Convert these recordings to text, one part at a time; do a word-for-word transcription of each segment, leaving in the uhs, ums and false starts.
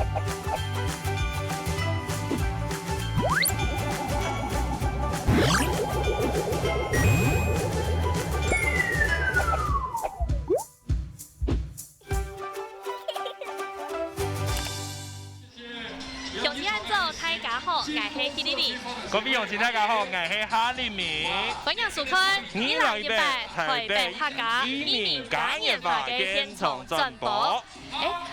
鄉親恁早，大家好，𠊎係K T V。各位鄉親大家好，𠊎係夏立明。歡迎收看二零一八台北客家移民嘉年華个現場轉播。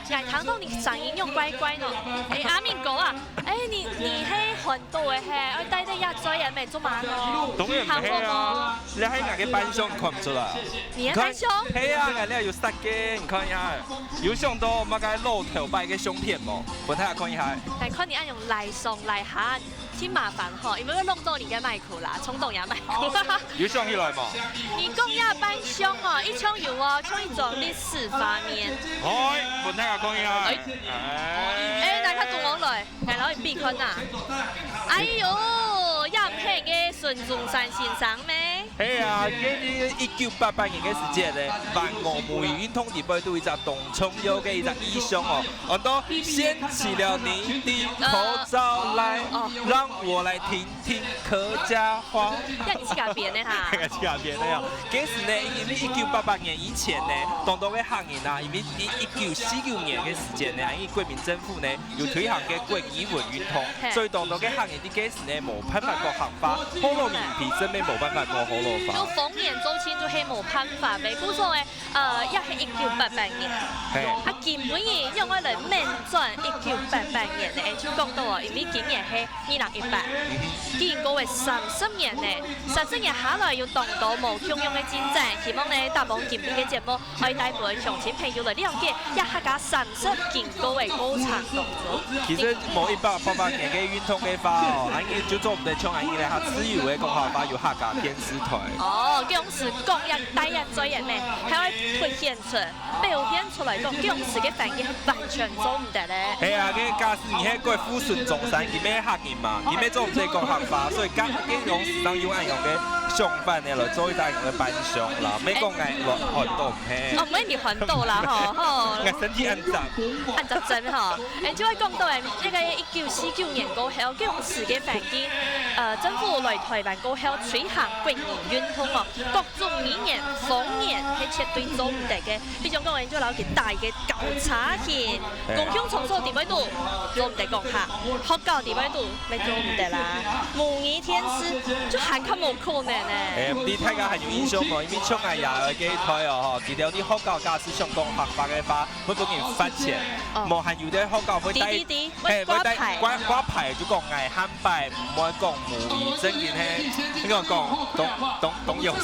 誒，𠊎聽到你聲音有怪怪呢。誒，阿明哥啊，誒，你你係環島个係，愛帶等這嘴个咩做麼个？當然毋係啊，這係𠊎个扮相看毋出來啊。你个扮相？係啊，𠊎這有設計，你看一下。 有想到麼个老頭擺个相片無？分大家看一下。來看你恁樣來上來下，真麻煩吼，因為會弄到你个麥克啦，衝動也麥克。有想起來無？你講這扮相哦，一像有哦，像一種歷史畫面。哎，分大家看一下。哎。哎。哎，大家同我來，來，摎你比看啊。哎喲，這毋係个孫中山先生咩？ 係啊，該一九八八年个時節咧，萬巒母語運動裡背都有一隻當重要个一隻意象哦，安到「掀起了你的口罩來，讓我來聽聽客家話」。這你自家編个哈？自家編个哦。該時呢，因為一九八八年以前呢，當多个客人啊，因為一九四九年个時節呢，因為國民政府呢， 有推行个國語文運動，嘿。所以當多个客人在該時呢，無辦法講客話，學老命皮真个無辦法講學老話。就方言做親就係無辦法个，故所呢，呃，也係一九八八年。嘿。啊，今晡日仰會來面轉一九八八年呢？就講到哦，因為今年係二零一八，嗯哼。既經過个三十年呢，三十年下來有當多無共樣个進展，希望呢，搭幫今晡日个節目 愛帶分鄉親朋友來了解這客家三十經過个過程當中。其實無一九八八年个運動个話哦，恁樣就做毋得像恁樣个較自由个講客話，有客家電視台。哦，該當時講這帶這嘴个咩，還愛凸顯出、表現出來講，該當時个環境係完全做毋得个。係啊，該假使你係國父孫中山，佢乜客人嘛，佢乜做毋得講客話，所以該該當時正用恁樣个相反个來做一隻恁樣个扮相啦，乜講𠊎來環島。 嘿。哦，毋係你環島啦，吼，吼。𠊎身體恁雜。恁雜真吼。誒，就會講到誒，該个一九四九年過後，該當時个環境，呃，政府來臺灣過後，推行國語運動哦，各種語言、方言係絕對做毋得个。比如講，𠊎就摎佢戴一個交叉型，嘿。公共場所裡背都做毋得講客，學校裡背都 乜做毋得啦。母語電視就還較無可能呢。誒，毋知大家還有印象無？因為像𠊎爺哀該代哦，吼，佢兜在學校假使想講客話个話，會分人罰錢。哦。無還有兜學校會戴，知，知，知，嘿，會戴，會掛牌。掛，掛牌就講𠊎下擺毋會講母語，正經係，你講講，當，當，當有事，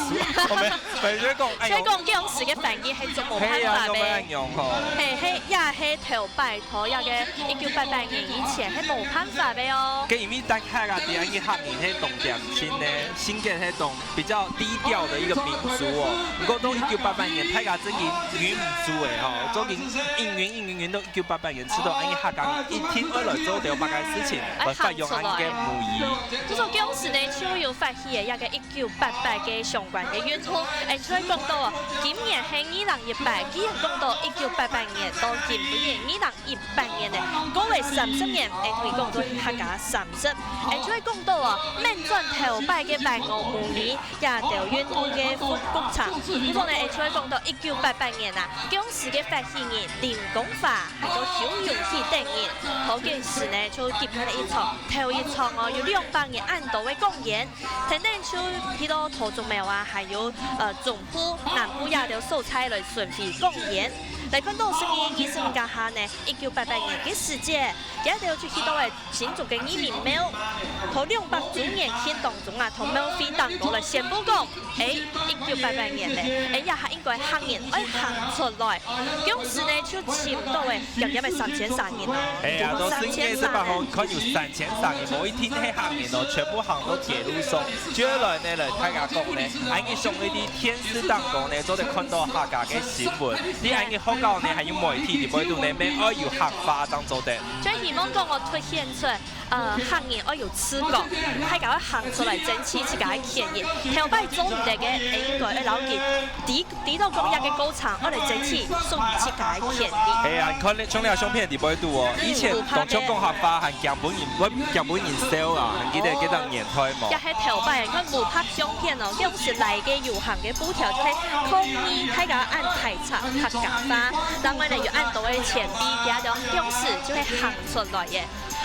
我們，我們就講，哎喲。所以講，該當時个環境係做無辦法个。係啊，做無辦法用吼。嘿，嘿，也係頭擺 頭，這个一九八八年以前係無辦法个哦。該因為當下啊，知恁樣客人係當恬靜呢，性格係當比較低調的一個民族哦。毋過到一九八八年，大家正經忍毋住誒吼，正經忍忍忍忍到一九八八年，直到恁樣客家人一定愛來做兜麼个事情，來發揚恁樣个母語。就說該當時呢，就有發起了這个一九八八个相關个運動，誒，就會講到哦，今年係二零一八，既然講到一九八八年到今晡日二零 一八年呢，過了三十年，誒，推廣到客家三十，誒，就會講到哦，面轉頭擺个萬巒母語，這兜運動个復，復場。故所呢，誒，就會講到一九八八年啊，該當時个發起人林光華，還有邱永基等人，頭該時呢，就舉辦了一場，頭一場哦，有兩百人恁多个講演， 等等就去到桃竹苗啊，還有，呃，中部、南部這兜所在來巡迴講演。來看到十二月二十五日下呢，一九八八年个時節，佢兜就去到了新竹个義民廟，在兩百週年慶當中啊，在廟會頂高來宣布講，誒，一九八八年咧，誒，這下應該客人愛行出來。該當時呢，就尋到誒，遠遠个三千儕人哦。係啊，到十二月二十八號，看有三千儕人，無一定係客人哦，全部行到街路上。 接下來呢，來大家講呢，恁樣想愛在電視當中呢，做得看到客家个新聞。你恁樣學校呢，還有媒體裡背肚呢，乜愛有客話正做得。就希望講𠊎凸顯出，呃，客人愛有自覺，大家愛行出來爭取自家个權益。頭擺做毋得个，應該愛摎佢知，知道講這个過程，愛來爭取屬於自家个權利。係啊，你看，像這相片裡背肚哦，以前當像講客話，還驚分人，會驚分人笑啊，還記得該張年代無？也係頭擺，你看無拍相片哦，當時來个遊行个布條，就係抗議大家恁大隻客家話，然後呢，有恁多个錢幣，佢兜當時就係行出來个。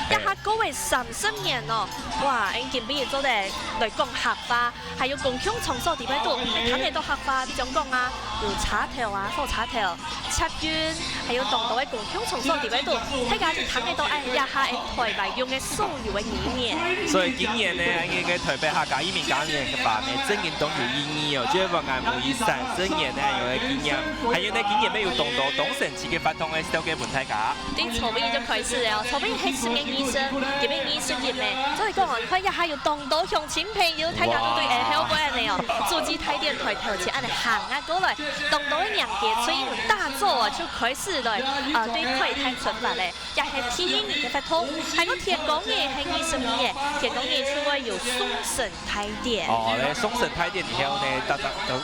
這下過了三十年咯，哇，𠊎今晡日做得來講客話，還有公共場所裡背肚，還聽得到客話，比如講啊，有車頭啊、火車頭、捷運，還有當多个公共場所裡背肚，大家就聽得到恁這下个台灣用个所有个語言。所以今年呢，𠊎个台北客家移民嘉年華呢，真經當有意義哦，就係𠊎等母語三十年呢，有个紀念，還有呢，今年乜有當多當神奇个活動个紹介分大家。 對，昨晡日就開始了。昨晡日係十月二十，今晡日二十一咩？所以講哦，你看這下有當多鄉親朋友，大家都對𠊎後背恁樣哦，祖籍大電台頭前恁樣行啊過來，當多个人家吹大早啊就開始來，呃，對台東出發咧。也係第一日个活動，還有天光日係二十二个，天光日就會有送神 大典。哦，來送神大典以後呢，大家都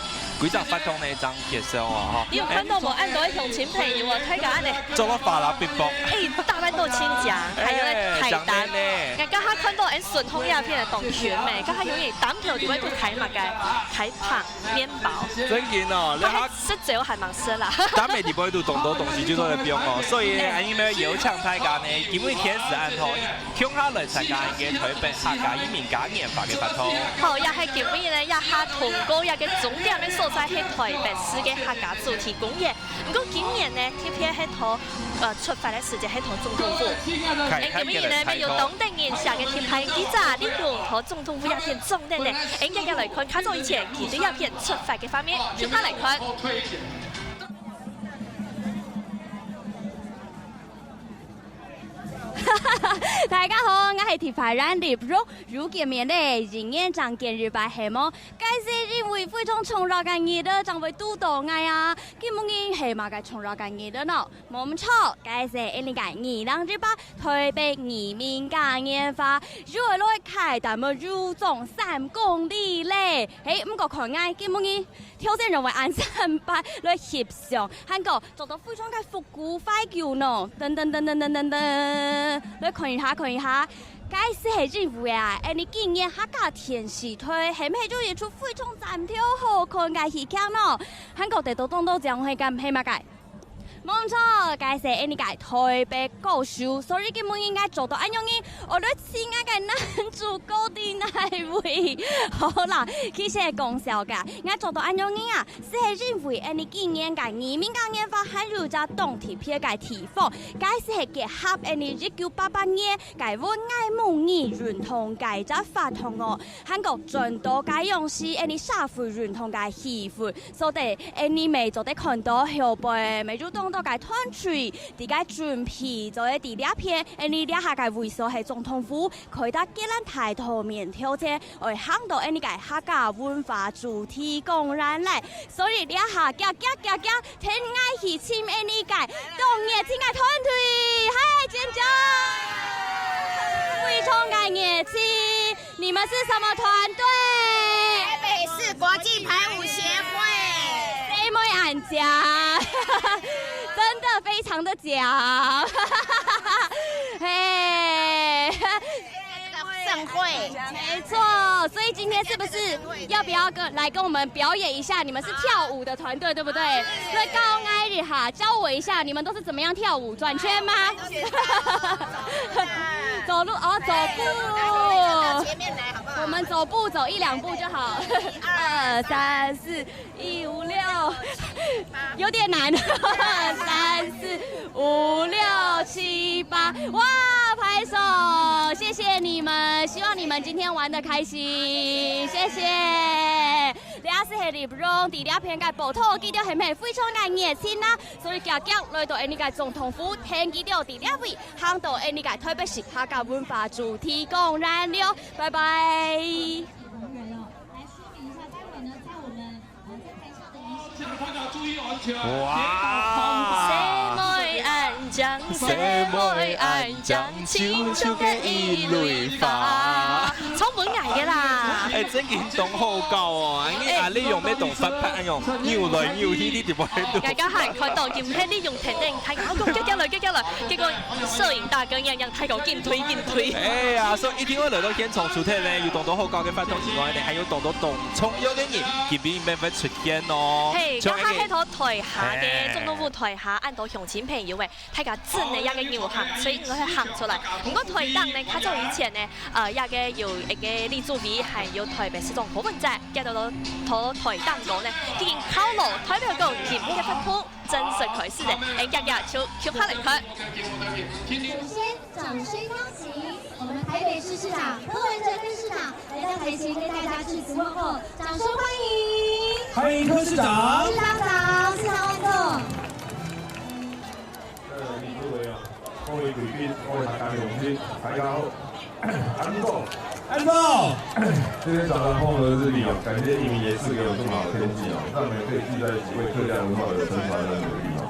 歸隻活動呢正結束哦，吼。你有看到無？恁多个鄉親朋友啊，大家恁樣做到花啦嗶啵。哎，大半都親情，還有咧，哎，大單。相連呢。哎，剛剛看到恁順風這片个當群咩，剛剛有一擔頭裡背肚開麼个，開放麵包。真經哦，你還 食酒還蠻深啦。但係裡背肚當多東西就做得放哦，所以呢，對。𠊎等乜邀請大家呢，今晡日天時恁好，共下來參加一個台北客家移民嘉年華个活動。好，也係今晡日呢，這下通告這個終點个所在係台北市个客家主題公園。毋過今年呢，特別係到，呃，出發个時節係到總統府。開，哎，今晡日呢，開，乜有當得人惜个特派記者，你有到總統府這片做得呢，𠊎等來看較早以前佢對這片出發个畫面，共下來看。 大家好，𠊎係特派員立榮，又見面咧，一年正見一擺係無？該係因為非常重要个日子正會堵著𠊎啊！今晡日係麼个重要个日子呢？無毋著，該係𠊎等个二零一八台北移民嘉年華，又來開大門又長三公里咧！嘿，毋過看𠊎今晡日 條件認為恁三八來翕相，還過著到非常个復古懷舊呢。等等等等等等等，來看一下，看一下。該係因為啊，𠊎等今年客家電視台係毋係有一齣非常讚頭好看个戲劇呢？還過得到當多獎个係麼个？ 無錯，該係𠊎等个台北故事，所以今晡日𠊎著到恁樣呢，𠊎來試𠊎个男主角在哪位。好啦，其實係講笑个，𠊎著到恁樣呢啊，係因為𠊎等今年个移民嘉年華還有隻當特別个地方，該係結合𠊎等一九八八年个我愛母語運動个一隻活動哦。 還過轉到該央時𠊎等社會運動个氣氛，所以𠊎等乜做得看到後背乜有當多个團隊，在該準備做得在這片，𠊎等這下个位所係總統府，開到吉蘭大道面頭前，愛行到𠊎等个客家文化主題公園來。所以這下遽遽遽遽，跈𠊎去尋𠊎等个當熱情个團隊，嗨，尖叫！非常个熱情。 你們是什麼團隊？台北市國際排舞協會。誰會恁講？真的非常的講。嘿。盛會。沒錯，所以今天是不是要不要跟，來跟我們表演一下？你們是跳舞的團隊，對不對？所以教我一下，教我一下，你們都是怎麼樣跳舞？轉圈嗎？ 走路哦，走步。我們走步走一兩步就好。二三四，一五六，有點難。三四五六七八，哇，拍手！謝謝你們，希望你們今天玩得開心，謝謝。這係立榮在這片个報導，佢兜係毋係非常个熱情啊？所以遽遽來到𠊎等个總統府，跈佢兜在這位 行到𠊎等个台北市客家文化主題公園了，拜拜。來說明一下，待會呢，在我們，呃，在台上的儀式，請大家注意安全。哇！誰會恁講？姊妹恁靚，像樹个一蕊花。唱分𠊎个啦。哎，真經當好搞哦！因為阿麗用要當翻拍，恁樣扭來扭去，你知無？大家還看到，今天你用天燈，大家講遽遽來，遽遽來，結果攝影大哥樣樣，大家緊推緊推。哎呀，所以一定會來到現場，除忒呢有當多好搞个活動以外呢，還有當多當重要个人，今晡日會出現哦。嘿，像那個剛剛那頭台下个，哎，總統府台下，恁多鄉親朋友誒， 大家真个這个遊行，所以你會行出來。毋過台頂呢，較早以前呢，呃，這个有一个立主委，還有台北市長柯文哲，佢兜到台頂高呢，已經敲鑼代表講今晡日个活動正式開始了。哎，遽遽就共下來看。首先，掌聲邀請我們台北市市長柯文哲柯市長來到台前跟大家致詞問候，掌聲歡迎。歡迎柯市長。市長早，市長萬歲。 各位立委啊，各位貴賓，各位大家鄉親，大家好。恁早。恁早。今天早上風和日麗哦，感謝一名也賜給我們這麼好的天氣哦，讓我們可以聚在一起為客家文化的傳承而努力哦。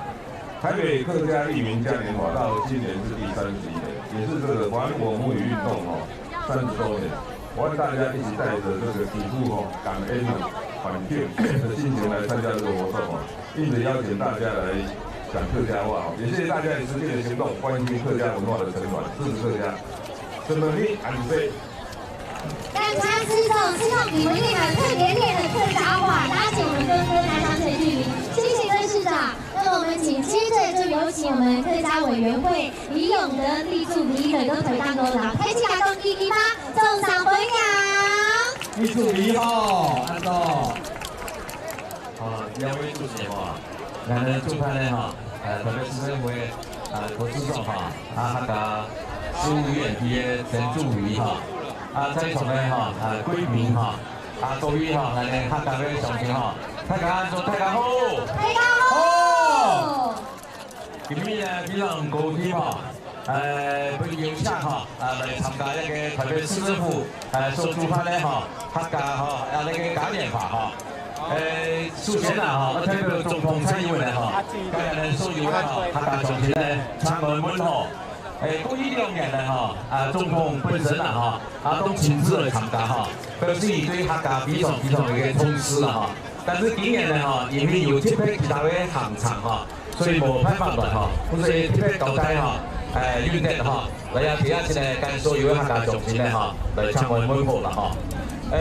台北客家義民嘉年華到今年是第三十一年，也是這個還我母語運動哦三十週年。我和大家一起帶著這個祈福哦、感恩哦、懷念的心情來參加這個活動哦。 因此邀請大家來講客家話哦，也謝謝大家一直這個行動，關心客家文化的成長，支持客家。什麼你俺飛。感謝市長，市長你們也很特別練的客家話，大家請我們跟柯南上這距離。謝謝柯市長。那麼我們緊接著就有請我們客家委員會李永德、李助理委員都回到樓上，開始打動第一吧，送上分享。李助理好，恁早。 啊，兩位主席吼，𠊎等主辦个吼，呃，特別市政府个，呃，柯市長吼，啊，客家事務委員會个陳主委吼，啊，在場个吼，呃，貴賓吼，啊，各位吼，𠊎等客家个鄉親吼，大家早，大家好。大家好。好。 今晡日呢，非常高興吼，呃，分邀請吼，呃，來參加這個台北市政府，呃，所主辦个吼，客家吼，啊，這個嘉年華吼。呃，首先啊吼，我代表總統蔡英文來吼，佮𠊎等所有个吼，客家鄉親呢，請安問好。呃，過去兩年來吼，啊，總統本身啊吼，啊，都親自來參加吼，表示佢對客家非常非常个一個重視啦吼。 但是今年呢吼，因為有特別其他个行程吼，所以無辦法來吼，故所特別交代吼，呃，運德吼，來這第一次呢，跟所有个客家鄉親呢吼，來請安問好啦吼。呃，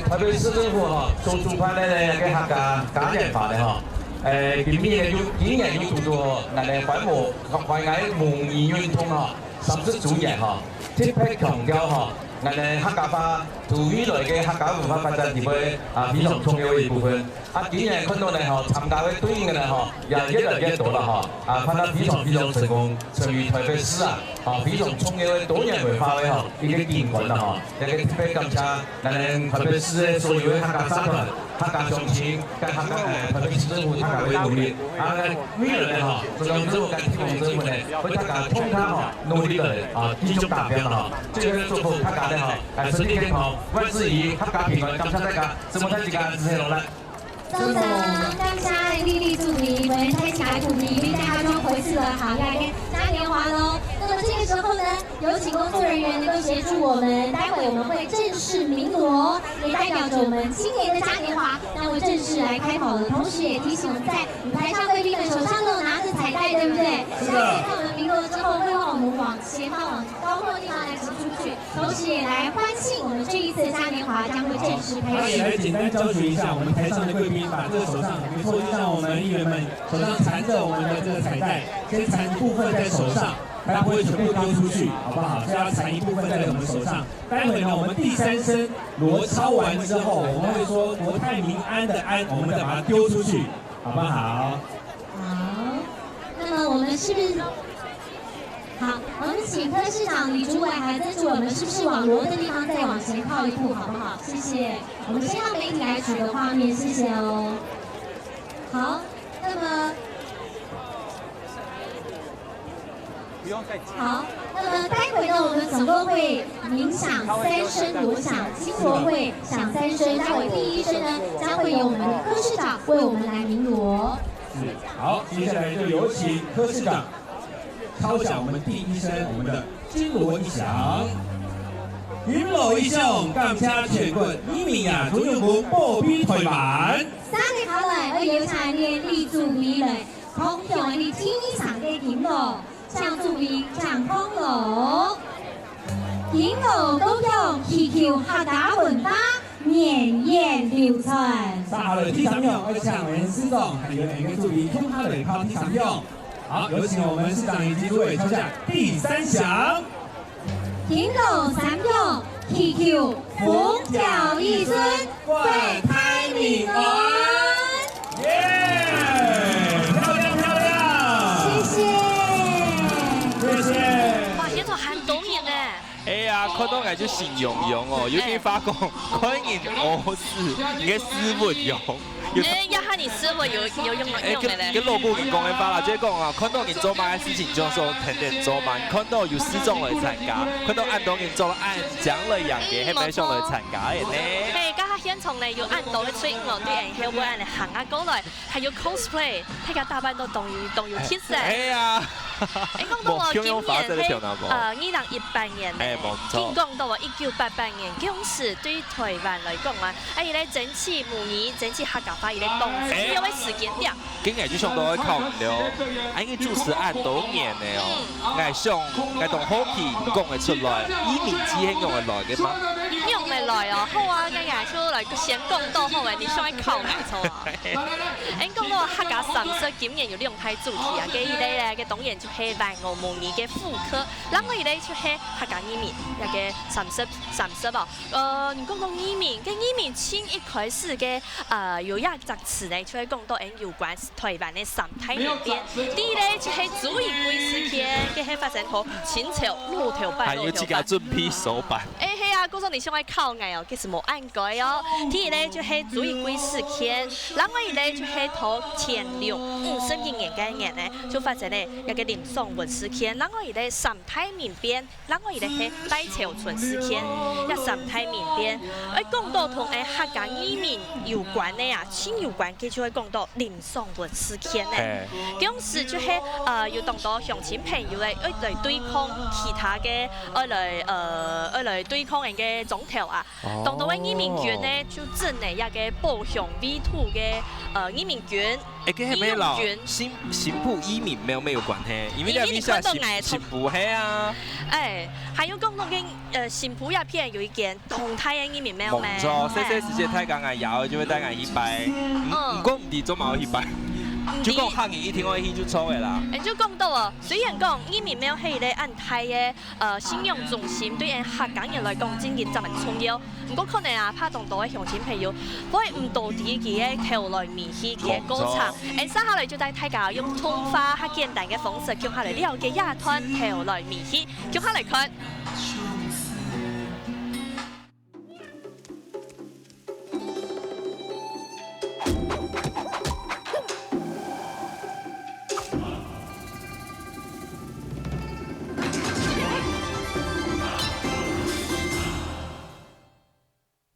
台北市政府吼，所主辦个呢，這個客家嘉年華呢吼，呃，今年呢有，今年有堵著吼，𠊎等還我，還𠊎母語運動吼， 三十週年吼，特別強調吼，𠊎等客家話對未來个客家文化發展裡背啊非常重要个一部分。啊，今年看到呢吼，參加个隊員呢吼，也越來越多了吼，啊，辦到非常非常成功，成為台北市啊，啊，非常重要个多元文化个吼一個景觀了吼。也特別感謝 𠊎等台北市个所有个客家社團、客家鄉親，佮客家，呃，台北市政府大家个努力。啊，未來呢吼，中央政府佮地方政府呢，會大家共下吼，努力个，啊，繼續打拼吼。最後祝福大家呢吼，呃，身體健康，萬事如意，合家平安，感謝大家，承蒙大家支持努力。 非常感謝李立助理，我們開起來鼓勵，因為大家就回去了，好，要跟嘉年華嘍。那麼這個時候呢，有請工作人員能夠協助我們，待會我們會正式鳴鑼，也代表著我們今年的嘉年華將會正式來開跑了。同時也提醒我們在舞台上貴賓的手上都有拿著彩帶，對不對？是的。待會在我們鳴鑼之後，會換我們往前方、往高空的地方來走出去。 同時也來歡慶我們這一次的嘉年華將會正式開始。好，也來簡單教學一下，我們台上的貴賓把這個手上，沒錯，就像我們議員們手上纏著我們的這個彩帶，先纏一部分在手上，它不會全部丟出去，好不好？所以要纏一部分在我們手上。待會呢，我們第三聲鑼敲完之後，我們會說國泰民安的安，我們再把它丟出去，好不好？好，那麼我們是不是 好，我們請柯市長、李主委還有曾主委，我們是不是往鑼的地方再往前靠一步，好不好？謝謝。我們先讓媒體來取得畫面，謝謝哦。好，那麼，不用再急。好，那麼待會呢，我們總共會鳴響三聲鑼響，金鑼會響三聲，待會第一聲呢，將會由我們的柯市長為我們來鳴鑼。是，好，接下來就有請柯市長。敲响我们第一声，我们的金锣一响。金锣一响，感谢全国人民啊，中央公报备台湾。三个好来，我有请你的李主委来，敲响你第一声个金锣，请主委请敲锣。金锣鼓响，祈求客家文化源远流传。接下來第三響，我請我們市長還有兩位助理共下來敲第三響。好，有請我們市長以及主委敲下第三響。金鑼三響，祈求風調雨順，國泰民安。耶！漂亮漂亮！謝謝。謝謝。哇，現場還多人呢。 哎呀，看到𠊎就心癢癢哦，有句話講，看人屙屎，你个屎朏癢。有，哎，要看你屎朏有，有用，哎，用的嘞。跟，跟老古人講个話啦，就係講啊，看到人做麼个事情，就想天天做嘛。看到有市長來參加，看到恁多人做恁靚來樣个，嗯，係毋係想來參加个呢？無錯。嘿，剛剛現場呢，有恁多个隊伍哦，對，然後會恁樣行啊過來。 還有cosplay，大家打扮到當有，當有特色。哎呀，哎，講到哦，目標用發色的今年係，跳舞。呃，二零一八年呢，哎，無錯。緊講到哦，一九八八年，當時對台灣來講啊，哎，佢个爭取母語、爭取客家話，佢个當重要个時間點。哎。今年就想到愛考慮了，哎，因為主持恁多年了哦，嗯。𠊎想，𠊎當好奇，講得出來，移民之後仰會來个嗎？仰會來哦，好啊，該𠊎就來先講到好誒，你想愛考𠊎，好啊。 恁講到客家三十，今年有兩大主題啊，該一類咧，該當然就係還我母語个復刻，另外一類就係客家移民，這个三十，三十哦。呃，你講到移民，該移民從一開始个，呃，有一隻詞呢，就係講到恁有關台灣个三大民變。第一類就係朱一貴事件，該係發生在清朝老頭擺，還有自家準備手板。老頭擺。 哎，係啊，故所你想愛考𠊎哦，其實無恁該哦。第一類就係朱一貴事件，另外一類就係到乾隆五十一年該年呢，就發生了一个林爽文事件，另外一類三大民變，另外一類係賴昭春事件。這三大民變，愛講到同𠊎客家移民有關个啊，盡有關个就會講到林爽文事件呢。嘿。當時就係，呃，有當多鄉親朋友誒，愛來對抗其他个 愛來，呃，愛來對抗𠊎个總統啊。哦。當多个義民軍呢，就整了一个保鄉衛土个，呃，義民軍。哎，跟係毋係摎義勇軍。新，新埔義民廟有關係？因為這下新，因為你看到𠊎个新埔係啊。哎，還有講到个，呃，新埔這片有一間當大个義民廟咩？無錯，嘿。細細時節大家𠊎爺哀就會帶𠊎去拜。嗯。毋，毋過毋知做麼个去拜。毋知。就講客人一定愛去就著个啦。哎，就講到哦，雖然講義民廟係一个恁大个 呃，信仰中心對𠊎客家人來講，真經正重要。毋過可能啊，怕當多个鄉親朋友，會毋多知佢个頭來尾去，佢个過程。講著。𠊎接下來就帶大家用動畫較簡單个方式，共下來了解這段頭來尾去，共下來看。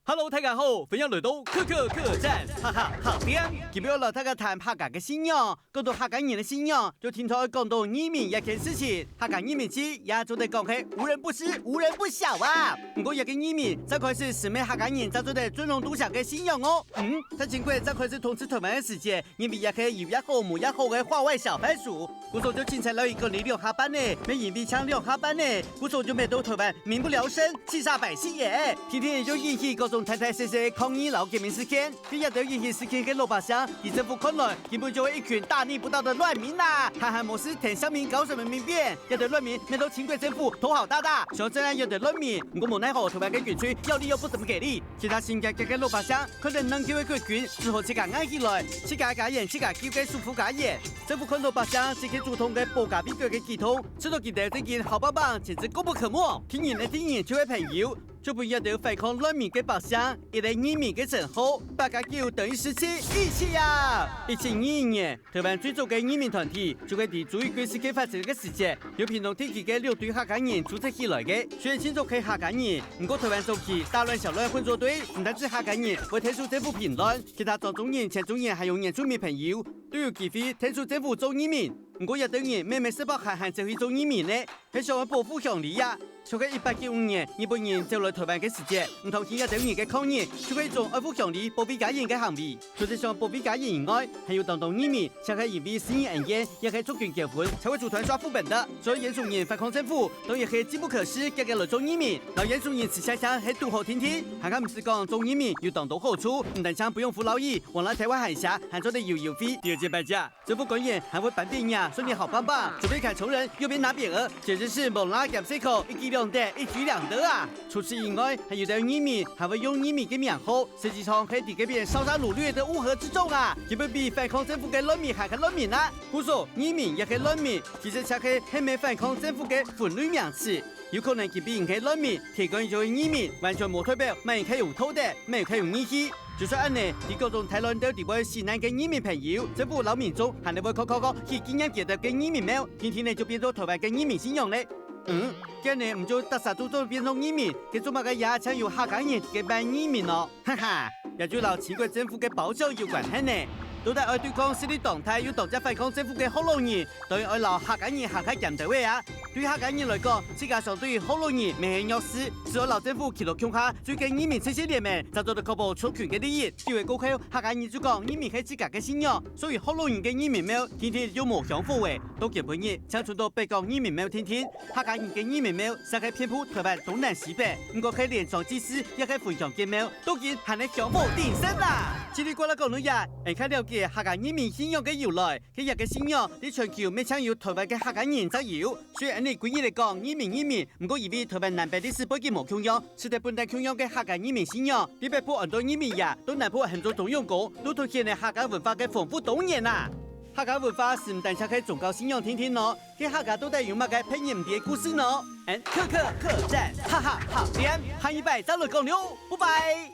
Hello，大家好，歡迎來到克克客棧，哈哈，客棧。今晡日愛摎大家談客家个信仰， 講到客家人个信仰，就定著愛講到義民這件事情。客家義民祭也做得講係無人不知、無人不曉啊。毋過這个義民正開始係毋係客家人正做得尊榮度娘个信仰哦。嗯，在清國正開始統治台灣个時節，因為這係有也好無也好个化外小番薯，故所就清採摎佢管理兩下半呢，乜因為淨兩下半呢，故所就搣到台灣民不聊生，氣煞百姓耶。天天就引起各種大大細細个抗議摎革命事件。 對這兜引起事件个老百姓，在政府看來，根本就係一群大逆不道个亂民啊！還還無事，跈鄉民搞什麼民變？這兜亂民，面對清國政府頭好大大，想鎮壓這兜亂民，毋過無奈何，台灣个軍隊要理又不怎麼給力。其他心驚驚个老百姓，看著能救个國軍，只好自家硬起來，自家家園，自家救个舒膚家園。政府看老百姓，自家主動个保家衛國个舉動，使到佢兜最近好棒棒，簡直功不可沒。敵人个敵人就係朋友， 就分這兜反抗亂民个百姓，一個義民个稱號，八加九等於十七，義氣啊！一七二一年，台灣最早个義民團體，就係在朱一貴事件發生个時節，由屏東地區个六堆客家人組織起來个。雖然盡早係客家人，毋過台灣早期大亂小亂混作堆，毋單止客家人會𢯭手政府平亂，其他漳州人、潮州人還有原住民朋友，都有機會𢯭手政府做義民。毋過這兜人乜乜識發閒閒走去做義民呢，係想愛保護鄉里啊！就係一八九五年日本人走來臺灣个時節，毋當見這兜人个抗議，就係一種愛護鄉里、保衛家園个行為。除忒想保衛家園以外，還有當多義民，像係因為私人恩怨，也係族群糾紛，才會組團刷副本个。所以原住民反抗政府，當然係機不可失，遽遽來做義民。摎原住民直相相係堵好定定，還較毋使講做義民有當多好處，毋單淨不用服勞役，往來臺灣閒社，還做得遊遊費。第二隻擺隻，政府官員還會頒匾額，說你好棒棒，左邊砍窮人，右邊拿匾額，簡直是摸蜊仔兼細箍，一舉兩得，一舉兩得啊！除此以外，還有兜義民還會用義民个名號，實際上係在該片燒殺擄掠个烏合之眾啊，根本比反抗政府个亂民還較亂民啊！故所，義民也係亂民，其實就係還吂反抗政府个分類名詞。有可能根本毋係亂民，天光就係義民，完全無代表麼人較有道德，麼人較有義氣。就算恁呢，在各種大亂鬥底背死難个義民朋友，政府摎民眾還係會靠靠靠去紀念佢兜个義民廟，定定仔就變做臺灣个義民信仰咧。嗯，既然毋就逐儕都做變做義民，該做麼个也淨有客家人个辦義民哦？哈哈，這就摎清國政府个包教有關係呢。到底愛對抗勢力當大又當遽反抗政府个學老人，當然愛摎客家人行較兼兜仔啊！對客家人來講，自家相對學老人乜係弱勢，只愛摎政府企到共下，組建義民陣線聯盟，正做得確保族群个利益。久仔過後，客家人就講義民係自家个信仰，所以學老人个義民廟定定就無香火仔。到今晡日，淨存到北港義民廟定定，客家人个義民廟實係遍布臺灣東南西北，毋管係連莊祭祀，也係分鄉結廟，都已經還係香火鼎盛啦！嘰哩呱啦講到這，𫣆較了解客家義民信仰个由來。 該這个信仰在全球乜淨有臺灣个客家人正有。雖然恁呢歸日來講義民義民，毋過因為臺灣南北歷史背景無共樣，使得本來共樣个客家義民信仰，在北部安到義民爺，到南部喊做忠勇公，都凸顯了客家文化个豐富多元啊！客家文化實毋單淨係宗教信仰定定哦，該客家到底有麼个別人毋知个故事呢？𫣆客客客棧，哈哈客棧，下二擺再來講了，拜拜！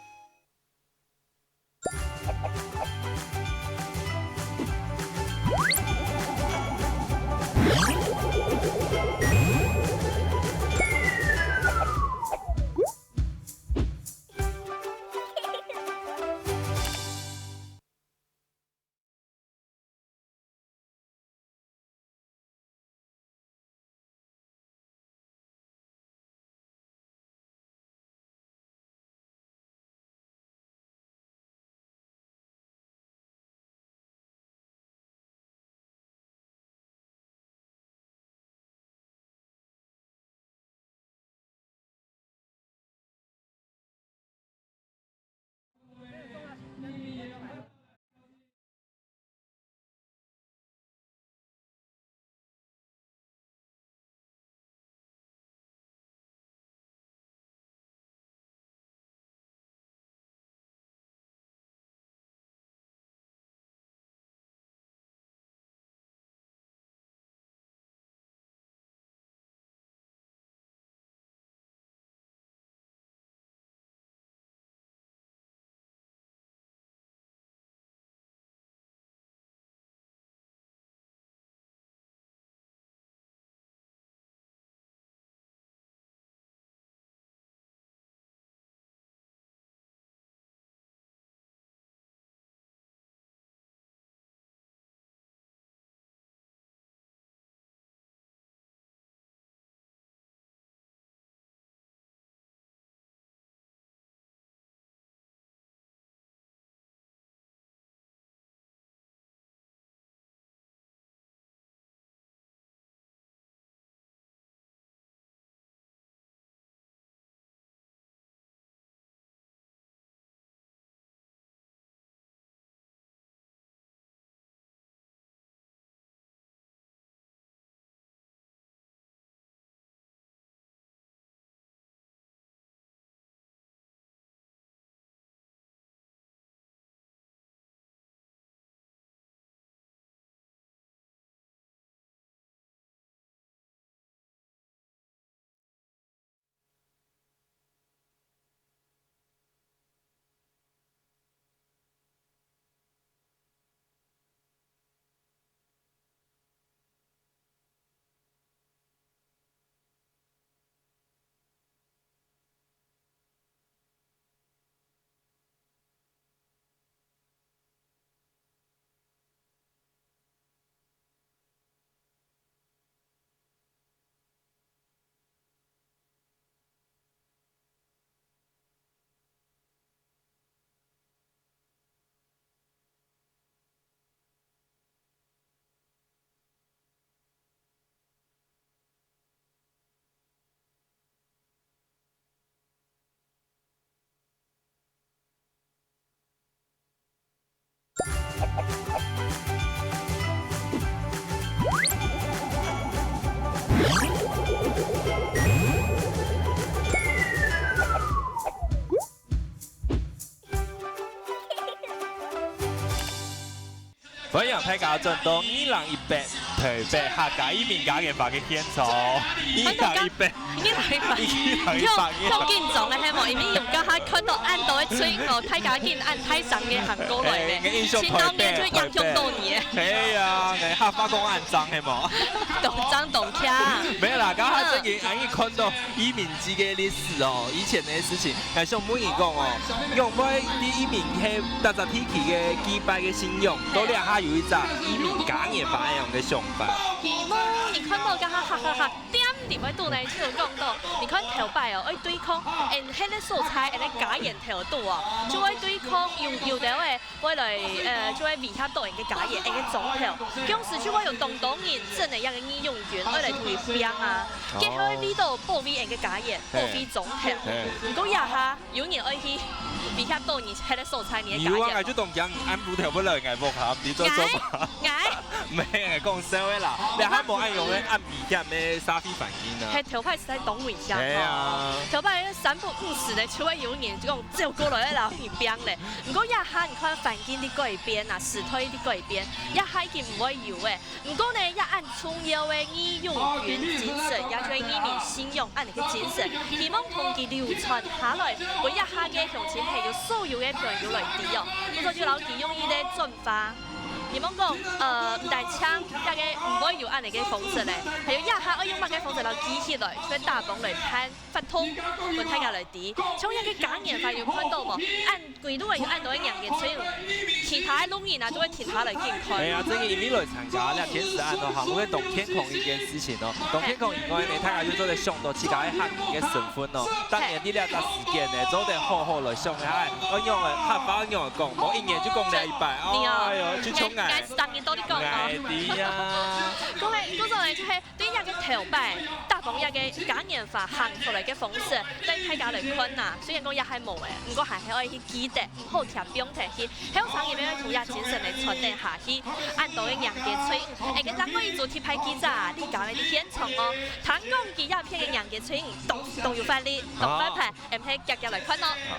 歡迎大家轉到二零一八台北客家移民嘉年華个現場。二零一八，二零一八，二零一八，你看，看緊張个係無？因為有剛剛看到恁多个嘴哦，大家緊恁大聲个喊過來咧，哎，印象深刻，深刻，就影響到你。哎呀，哎，客話講恁張係無？當張當強。沒有啦，剛剛正經，嗯。俺一看到 移民之个歷史哦，以前个事情，𠊎想問你講哦，仰會在移民係逐隻地區个祭拜个信仰，到這下有一隻移民嘉年華恁樣个想法？你看到剛剛哈哈哈，點點會肚內就有講到，你看頭擺哦，愛對抗，嗯，該个所在，該嘉年頭肚哦，就會對抗有，有兜个 會來，呃，就會威脅到𠊎个家園，𠊎个庄頭。當時就會有當多人真个這个義勇軍，會來同佢拚啊，哦。結果為到保衛𠊎个家園，保衛庄頭。嘿。嘿。毋過這下有人愛去威脅到你，該个所在，你个家園。你有啊，𠊎就當驚，暗晡頭會來𠊎屋下，你做做吧。𠊎？𠊎？毋係，講笑个啦，你還無愛用个暗晡險个社會環境啊。係，頭擺實在當危險哦。係啊。頭擺三不五時呢，就會有人講走過來，然後你拚咧。 毋過這下你看環境在改變啊，時代在改變，這下已經毋會有誒。毋過呢，這恁重要个義勇軍精神，也就係義民信仰恁樣个精神，希望同佢流傳下來，分這下个鄉親朋友所有个朋友來知哦。故所就摎佢用一個轉化，希望講，呃，毋單淨這个毋會有恁樣个方式咧，還有這下愛用麼个方式摎佢記起來，就係打幫來辦 活動，分大家來知。像這个嘉年華有看到無？恁歸路个有恁多个人个，所以其他个路人啊，就會停下來緊看。係啊，正經因為來參加這天使案哦，還會當健康一件事情哦。當健康以外呢，大家又做得想到自家个客語个身份哦。當然，在這隻時間呢，做得好好來想一下，哎，愛仰个客話仰个講，無一年就講這一擺，對啊。哎喲，就像𠊎。𠊎，𠊎當然都你講哦。𠊎知啊。各位，故所呢，就係 對這个頭擺，打幫這个嘉年華行出來个方式，對大家來看啊，雖然講也還無誒，毋過還係愛去記得，毋好忒放忒去。後生人愛同這精神來傳承下去。恁多个人个嘴，誒，今朝各位做特派記者啊，你敢會在現場哦？聽講佢這片个人个嘴，當，當有範例，當範派，誒，𠊎等遽遽來看哦。好。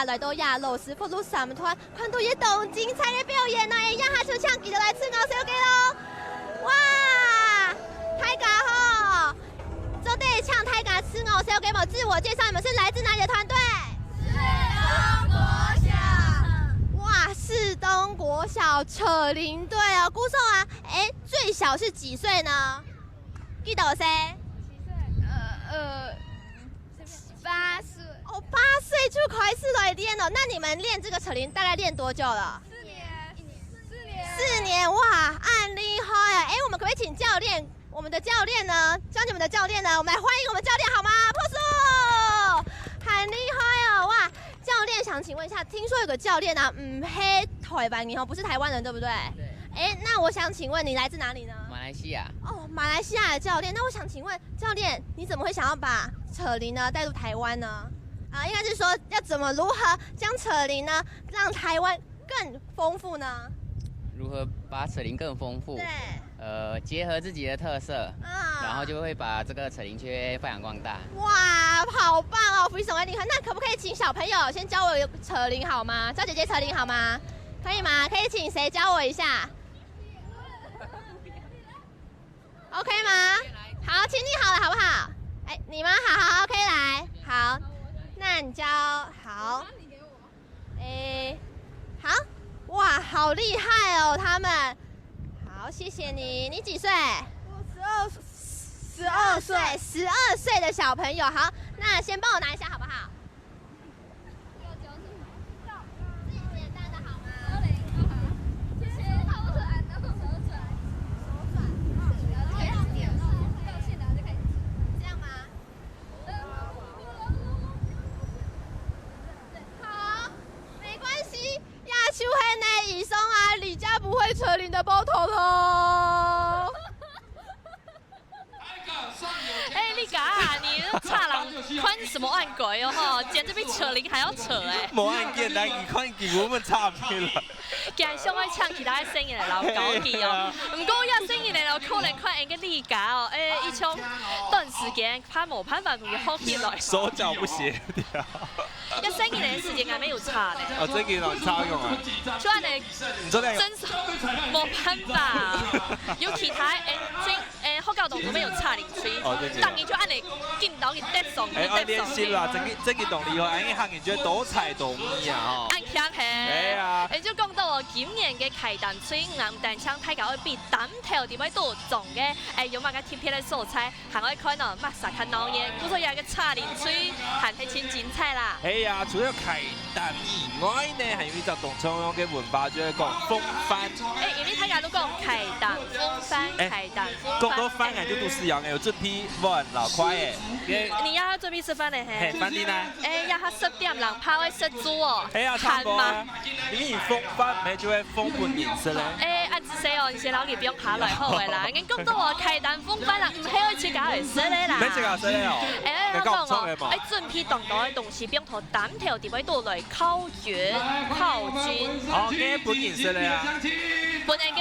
來到這羅斯福路三團，看到一當精彩个表演呢，這下就請佢等來自我紹介咯。哇，大家好，做得請大家自我紹介無？自我介紹，你們是來自哪裡的團隊？士東國小。哇，士東國小車輪隊哦，故所啊，誒，最小是幾歲呢？幾多歲？呃，呃，八歲。哦，八歲就開始來練了。那你們練這個車輪大概練多久了？四年。四年。四年，哇，恁厲害啊！誒，我們可不可以請教練？我們的教練呢？教你們的教練呢？我們來歡迎我們教練好嗎？拍手！很厲害哦，哇！教練想請問一下，聽說有個教練啊，毋係台灣人哦，不是台灣人，對不對？對。誒，那我想請問你來自哪裡呢？馬來西亞。哦，馬來西亞的教練，那我想請問教練，你怎麼會想要把車輪呢帶入台灣呢？啊，應該是說要怎麼如何將車輪呢，讓台灣更豐富呢？如何把車輪更豐富？對。呃，結合自己的特色，啊。然後就會把這個車輪去發揚光大。哇，好棒哦，非常的厲害。那可不可以請小朋友先教我車輪好嗎？教姐姐車輪好嗎？可以嗎？可以請誰教我一下？OK嗎？好，請你好了，好不好？哎，你嗎？好，好，OK，來，好，那你教，好。 誒，好，哇，好厲害哦，他們。好，謝謝你。你幾歲？我十二，十二歲。十二歲的小朋友，好，那先幫我拿一下好不好？最簡單的好嗎？謝謝。這樣嗎？ 好，沒關係，這就係呢，以上啊，李家不會車輪的報導咯。哎，你講啊，你這差人看什麼按鬼哦吼，簡直比車輪還要扯哎。無按件，來，你看給我們差別了。 今日想愛請其他个細人來摎教佢哦。係啊。毋過這細人來摎可能看𠊎个李家哦，誒，一種短時間怕無辦法同佢學起來。手腳不協調。這細人个時間還沒有差呢。哦，這個老差用啊。就恁呢，你做得真是無辦法。有其他誒，最 誒，學校當中乜有插零嘴，哦，對，對。逐日就恁呢緊摎佢趯上去，哎，愛練習啦，趯上去。這個，這個動力哦，哎，客人就多才多藝啊，吼。恁強嘿。哎呀。誒，就講到哦，今年个開單隊，毋單淨大家愛比擔頭裡背多重个，誒，有麼个特別个所在，還愛看哦，麼儕較鬧熱，故所這個插零嘴，還係真精彩啦。哎呀，除了開 擔以外呢，還有一隻當重要个文化，就係講風帆。誒，因為大家都講開擔風帆，哎，開擔風帆。講到帆，哎，就都係一樣个，有準備碗摎筷仔。你也準備食飯了嘿？嘿，飯店呢？誒，也還十點零，怕會食晝哦。哎呀，差毋多啊。還嘛？因為風帆毋係就會風分人食咧。誒，恁仔細哦，你先摎佢放下來好个啦。人講到哦，開擔風帆啦，毋係愛自家來食个啦。毋係自家食个哦。誒，該搞錯个嘛。愛準備當多个東西，放到擔頭裡背肚來 燖圓，燖圓。哦，該分人食个啊？分𠊎个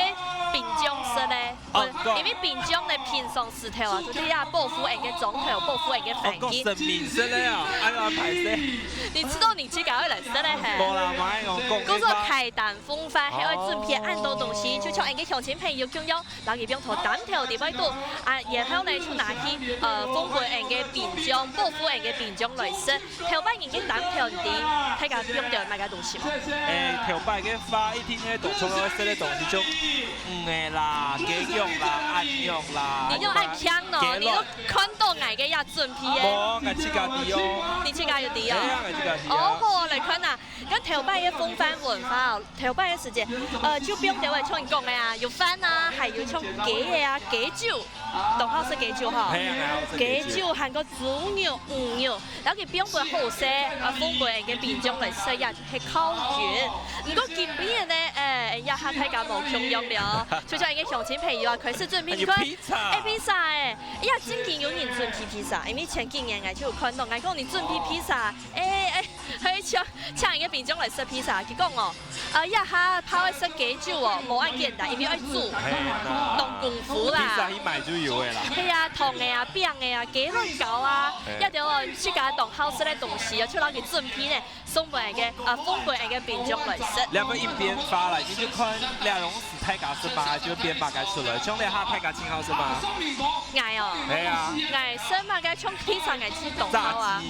兵將食个。哦，分，因為兵將呢，平常時頭啊，就係愛保護𠊎个莊頭，保護𠊎个環境。哦，講神明食个啊？哎呀，歹勢。你知道你自家會來食个嘿？無啦，無愛講講。故所開擔風帆，還愛準備恁多東西，哦。就像𠊎个鄉親朋友共樣， 摎佢放到擔頭裡背肚，啊，然後呢，就拿去，呃，奉分𠊎个兵將，保護𠊎个兵將來食。頭擺人个擔頭毋知，大家放到麼个東西無？誒，頭擺个話，一定个當重愛食个東西就魚仔啦、雞肉啦、鴨肉啦，你又恁強哦，雞肉。你又看到𠊎个也準備个。無，𠊎自家知哦。你自家有知哦？哎呀，𠊎自家知啊。哦，好，來看啊。 該頭擺个風帆文化哦，頭擺个時節，呃，就放兜仔像你講个啊，有飯啊，還有像雞仔啊，雞酒，當好食雞酒吼。係啊，係啊，好食雞酒。雞酒還過豬肉、魚肉，然後佢放分好勢，啊，奉分𠊎个兵將來食，也係燖圓。毋過今晡日呢，誒，這下大家無共樣了哦，就像𠊎个鄉親朋友啊，開始準備，你看，有披薩。誒，披薩誒，哎呀，正經有人準備披薩，因為前幾年𠊎就有看到，𠊎講你準備披薩，誒，誒，佢請，請一個民眾來食披薩，佢講哦，啊，這下怕愛食幾久哦，無恁簡單，因為愛煮，嘿啦。動功夫啦。披薩去買就有个啦。係啊，糖个啊，餅个啊，雞卵糕啊，嘿。這兜哦，自家當好食个東西哦，就摎佢準備呢，送分个，啊，送分个民眾來食。兩個一邊發啦，你就看兩種 大家食麼个就變麼个出來，像這下大家盡好食麼个？𠊎哦，係啊。𠊎食麼个像披薩，𠊎係當好啊。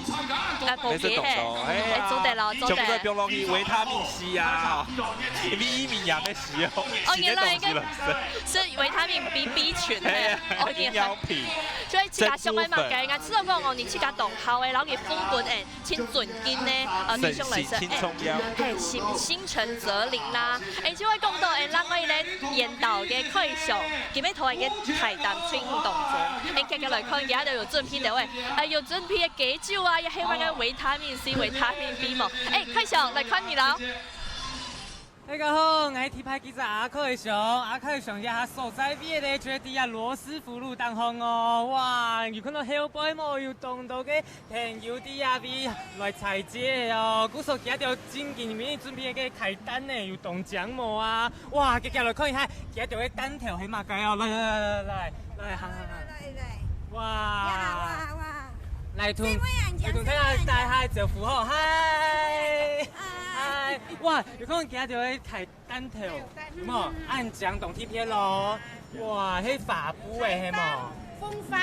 炸雞。啊，無計係，你食當多，哎呀，哎，做得咯，做得。全部都放落去維他命C啊，維他命也愛食哦，哦，原來一個是維他命B B群，係啊，哦，營養品。所以自家想愛麼个，𠊎知道講哦，你自家當好个，然後佢分分，哎， 盡尊敬呢，呃，弟兄來說，身心盡重要。哎，嘿，心，心誠則靈啦。哎，就會講到，哎，另外一個引導个開箱，今日頭一個菜單推薦當中，哎，接下來看，佢兜有準備个喂，哎，有準備个雞酒啊，也還有該個維他命C、維他命B嘛。哎，開箱來看你啦。 大家好，𠊎係特派記者阿凱翔。阿凱翔這下所在位个咧，就係在這羅斯福路頂項哦。哇，有看到後背無？有當多个朋友在這位來採摘哦。故所佢兜正經為你準備个雞蛋呢，有當靚無啊？哇，遽遽來看一下，佢兜个擔頭係麼个哦？來來來來來，行行行。來來來。哇！哇哇哇！來同，來同大家打下招呼吼，嗨！嗨！哇！ 有看佢兜个大擔頭，有無？恁靚當特別咯。哇，係花布个係無？紅花，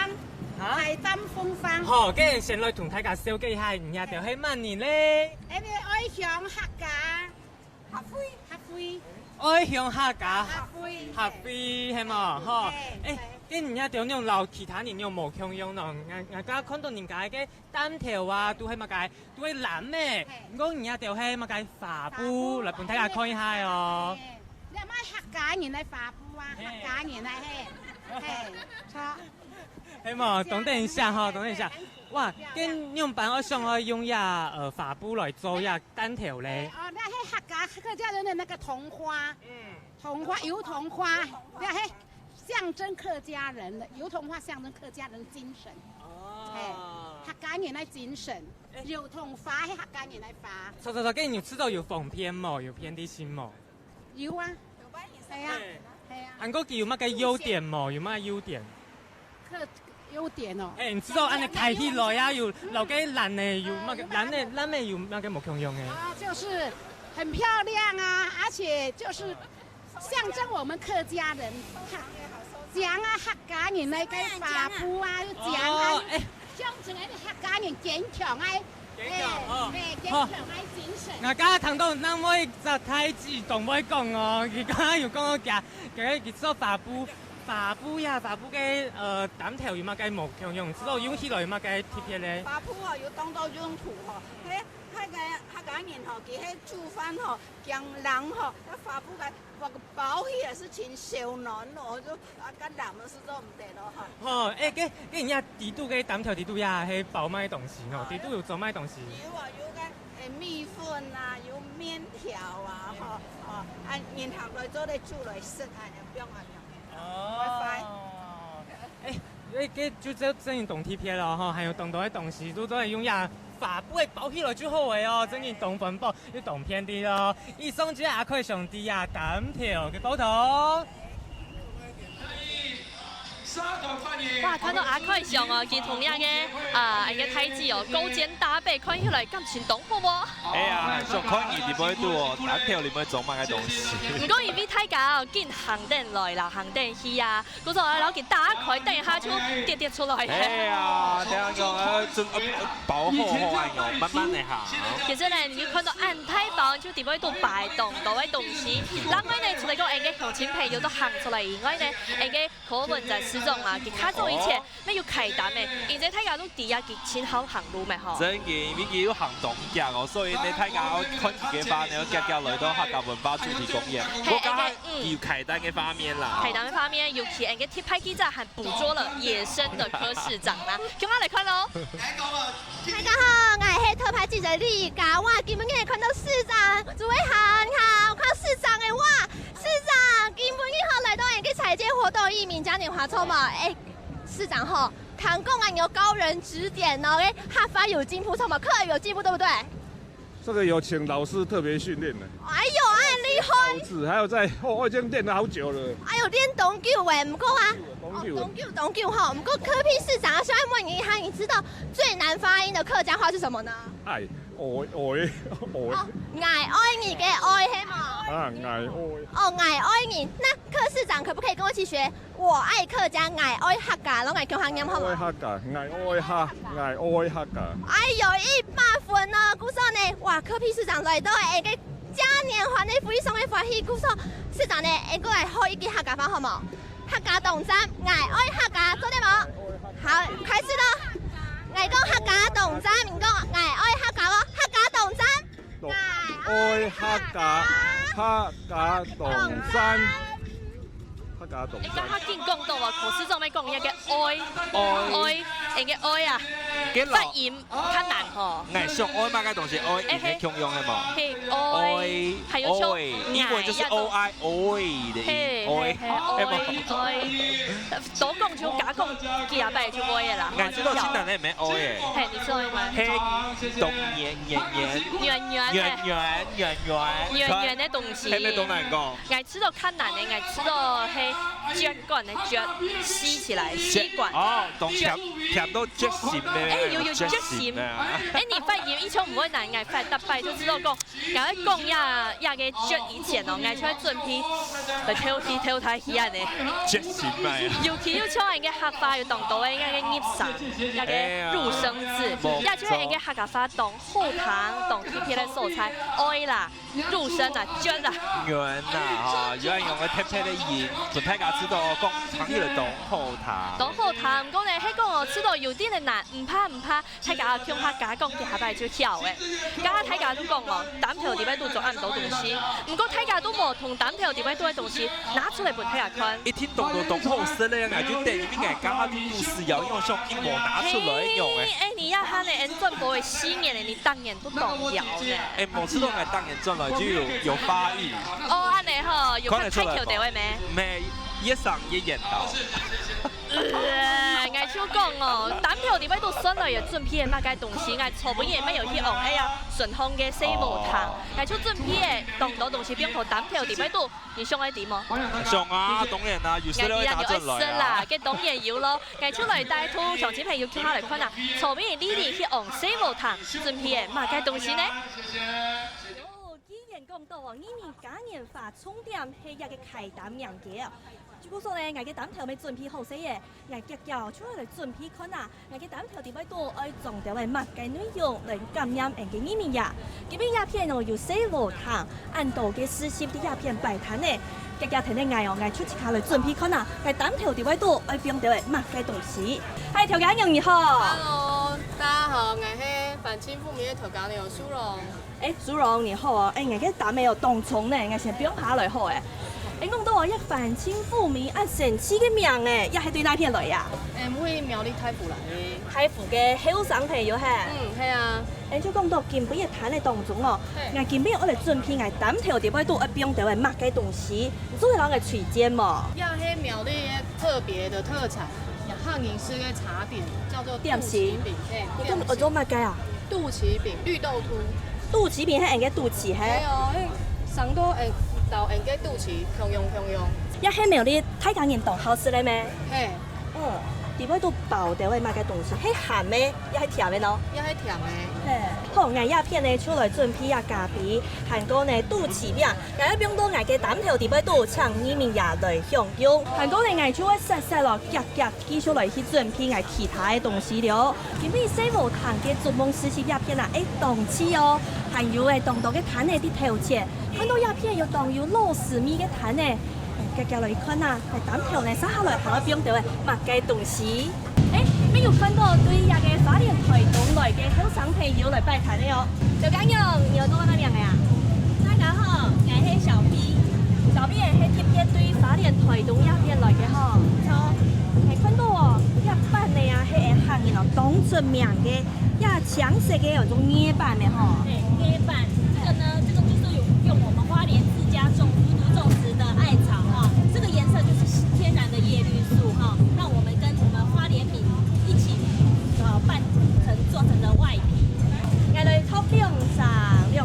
哈？海膽紅花。好，該先來同大家紹介一下，你兜係麼人咧？𠊎兜愛鄉客家，客委，客委。愛鄉客家，客委，客委係無？好，嘿，誒，嘿。該你兜仰摎其他人有無共樣呢？𠊎，𠊎剛剛看到人家个 擔頭啊，都係麼个？都係藍个。嘿。毋過你兜係麼个花布，花布。來分大家看一下哦。嘿，這係客家人个花布啊，嘿。客家人个，嘿，嘿，著。係無？等等一下哈，等等一下。哇，跟樣般愛想愛用這，呃，花布來做這擔頭咧。嘿，哦，那是客家，客家人的那個桐花。嗯。桐花，油桐花，那嘿， 象徵客家人的，油桐花象徵客家人精神。哦。嘿，客家人个精神，誒。油桐花係客家人个花。著著著，該你試著有方便無？有便利性無？有啊。係啊，嘿。係啊。還過佢有麼个優點無？有麼个優點？客，優點哦。誒，你試著恁樣開起來啊，有，摎該藍个有麼个，哦，有麼个藍个，藍个有麼个無共樣个？啊，就是很漂亮啊，而且就是 象徵我們客家人，客，講啊，客家人个該花布啊，就講啊，哦，誒。象徵个客家人堅強啊，堅強，哦。誒，堅強个精神。好。𠊎剛剛聽到另外一隻大姊當會講哦，佢剛剛有講到佢，佢，佢做花布，花布呀，花布个，呃，擔頭有麼个無共樣，試著用起來有麼个特別咧？花布哦，有當多用途吼，嘿，客家，客家人吼，佢係煮飯吼， 驚冷吼，該花布个包，包起來係盡燒暖咯，就啊，該冷个係做毋得咯吼。吼，誒，該，該人家底肚个擔頭底肚呀，係包麼个東西吼？哦，底肚有裝麼个東西？有啊，有个，誒，米粉啊，有麵條啊，吼，吼，啊，人客來做得煮來食啊，恁樣啊。 哦。會快。誒，誒，該就，就真經當特別咯吼，還有當多个東西，都做得用這花布个包起來就好个哦，真經當環保又當便利咯。以上就係阿凱上帝啊，擔頭个報導。哇，看到阿凱上哦，佢同樣个，啊，一個大姊哦，勾肩搭背，看起來感情當好哦。哎呀，想看你裡背肚哦，擔頭裡背裝麼个東西。毋過因為大家哦，緊行等來啦，行等去啊， 故所摎佢打開，等一下就跌跌出來。哎呀，這樣講，呃，準，呃，包好好啊，喲，慢慢个行。其實呢，你看到恁大包，就裡背肚擺當多个東西。另外呢，除了講𠊎个鄉親朋友都行出來以外呢，𠊎个柯文哲市長啊，佢較早以前，哦。乜有開單个，現在大家都知啊，佢盡好行路咩吼。真个，因為佢有行當遽哦，所以呢，大家看佢个話呢，遽遽來到客家文化主題公園。嘿，我剛剛 嗯。有開單个畫面啦。開單个畫面，尤其𠊎个特派記者還捕捉了野生的柯市長啦，共下來看咯。大家好，𠊎係特派記者麗佳。哇，今晡日看到市長，主委好，你好，看到市長誒，哇，市長，今晡日好來到𠊎个採摘活動，一鳴嘉年華，著無？誒，市長吼，聽講啊，你有高人指點哦，誒，客話有進步，著無？客語有進步，對不對？这个有请老师特别训练的。哎呦，恁厲害！老师，还有在，哦，我已经练了好久了。哎呦，练當久欸，毋過啊，當久了。哦，當久，當久吼，毋過柯P市長啊，想要問你一下，你知道最難發音的客家話是什麼呢？哎，哦，哦，哦。哦，𠊎愛你个愛，係無？啊，𠊎愛。哦，𠊎愛你。那柯市長可不可以跟我一起學？ 我愛客家，𠊎愛客家，摎𠊎共下唸好無？愛客家，𠊎愛客，𠊎愛客家。哎喲，一百分哦！故所呢，哇，柯P市長來到欸，个嘉年華呢，非常个歡喜。故所市長呢，欸，過來學一句客家話好無？客家同站，𠊎愛客家，做得無？好，開始囉！𠊎講客家同站，你講𠊎愛客家哦，客家同站。 愛客家，客家同山，客家同山。欸，剛剛緊講到啊，柯市長愛講一个愛，愛，愛，欸，个愛啊，發音較難吼。𠊎想愛麼个東西？愛，音係共樣个嘛。係，愛，還有像愛，英文就是O I，愛的音，嘿，愛，嘿，嘿，愛，愛。多講就加講幾下擺就會了啦。𠊎知道盡難个毋係愛欸。嘿，你知道嗎？係，當年 圓圓，圓圓的，圓圓，圓圓，圓圓的東西。係毋係當難講？𠊎知道較難的，𠊎知道係噯管的噯，吸起來，吸管。哦，當甜，甜到噯心的，欸，有，有噯心。噯心的啊。欸，你發音一向毋會難，𠊎發逐擺就知道講，𠊎愛講這，這个噯以前哦，𠊎就愛準備，來偷去偷台去恁呢。噯心啊。尤其又像𠊎个客話有當多个，𠊎个入聲，𠊎个入聲字，哎呀，也就係𠊎个客家話當 好聽，當特別个所在，愛啦，入聲啊，噯啦。圓啦，吼，有人用个特別个音，分大家知道講，唱起來當好聽。當好聽，毋過呢，係講哦，知道有點个難，毋怕毋怕，大家共下加講幾下擺就曉欸。剛剛大家都講哦，擔頭裡背肚裝恁多東西，毋過大家都無同擔頭裡背肚个東西拿出來分大家看。一定當多當好食个，𠊎就等於𠊎剛剛都肚屎枵，因為我想一無拿出來樣欸。嘿，欸，你也還呢，俺轉播个四年了，你當然 都當了呢。欸，無知道𠊎當年轉來就有，有發育。哦，恁呢吼，有看得出來無？大條條个咩？無，越生越緣投。呃，𠊎就講哦，擔頭裡背肚算來也準備个麼个東西，𠊎昨晡日也有去用，哎呀，順風个細無糖，哦。𠊎就準備个當多東西，放到擔頭裡背肚。 你想愛知無？想啊，當然啦，有食了會拿轉來啊。哎呀，你愛食啦，該當然有咯。𠊎就來帶同鄉親朋友共下來看啊，昨晡日麗麗去用細無糖，準備个麼个東西呢？哦，既然講到哦，你們嘉年華重點係這个開擔迎雞哦。就故所呢，𠊎个擔頭乜準備好勢个， 𠊎遽遽就愛來準備看啊，𠊎个擔頭裡背肚愛裝兜仔麼个內容來感染俺个人民呀。今晡日這片哦有細無糖，恁多个市集在這片擺攤呢。遽遽跈等𠊎哦，𠊎就自家來準備看啊，𠊎擔頭裡背肚愛放兜仔麼个東西。嗨，頭家娘你好。Hello，大家好，𠊎係反清復明个頭家娘蘇榮。 欸，蘇榮，你好哦！欸，𠊎个擔仔哦當重呢，𠊎先放下來好欸。欸，講到哦，這反清復明恁神奇个名欸，這係對哪片來呀？欸，𠊎苗栗大湖來个。大湖个後生朋友係？嗯，係啊。欸，就講到今晡日攤个當中哦，係。𠊎今晡日愛來準備𠊎擔頭裡背肚愛放兜仔麼个東西，你做得摎𠊎推薦無？這係苗栗个特別个特產，客人食个茶點，叫做肚臍餅。點心。欸，你講愛做麼个啊？ 肚臍餅，綠豆楮。肚臍餅係俺个肚臍係？係哦，係生到俺，摎俺个肚臍共樣共樣。這係苗栗大家人當好食个咩？係。嗯，裡背肚包兜仔麼个東西？係鹹个，也係甜个呢？也係甜个。係，好，𠊎這片呢就來準備這咖啡，還過呢肚臍餅，𠊎愛放到𠊎个擔頭裡背肚，請你們也來享用。還過呢，𠊎就會煞煞咯，遽遽 繼續來去準備𠊎其他个東西了。今晡日細無糖个逐夢市集這片啊，欸，當齊哦，還有欸當多个攤仔在頭前，看到這片有當有老字味个攤仔，遽遽來看啊，來擔頭呢，接下來還愛放兜仔麼个東西。欸，乜有看到對這个花蓮臺東來个後生朋友來擺攤仔哦。 頭家娘，你愛做麼个个啊？大家好，𠊎係小B。小B係特別對花蓮臺東這片來个吼？著。𠊎看到哦，這粄仔啊，係𠊎客人哦當出名个，這青色个有種艾粄个吼。對，艾粄，這個呢，這個就是有用我們花蓮自家種、自家種植的艾草哈，這個顏色就是天然的葉綠素哈，讓我們跟我們花蓮米一起，呃，拌成做成的外皮。 𠊎來擇兩隻，兩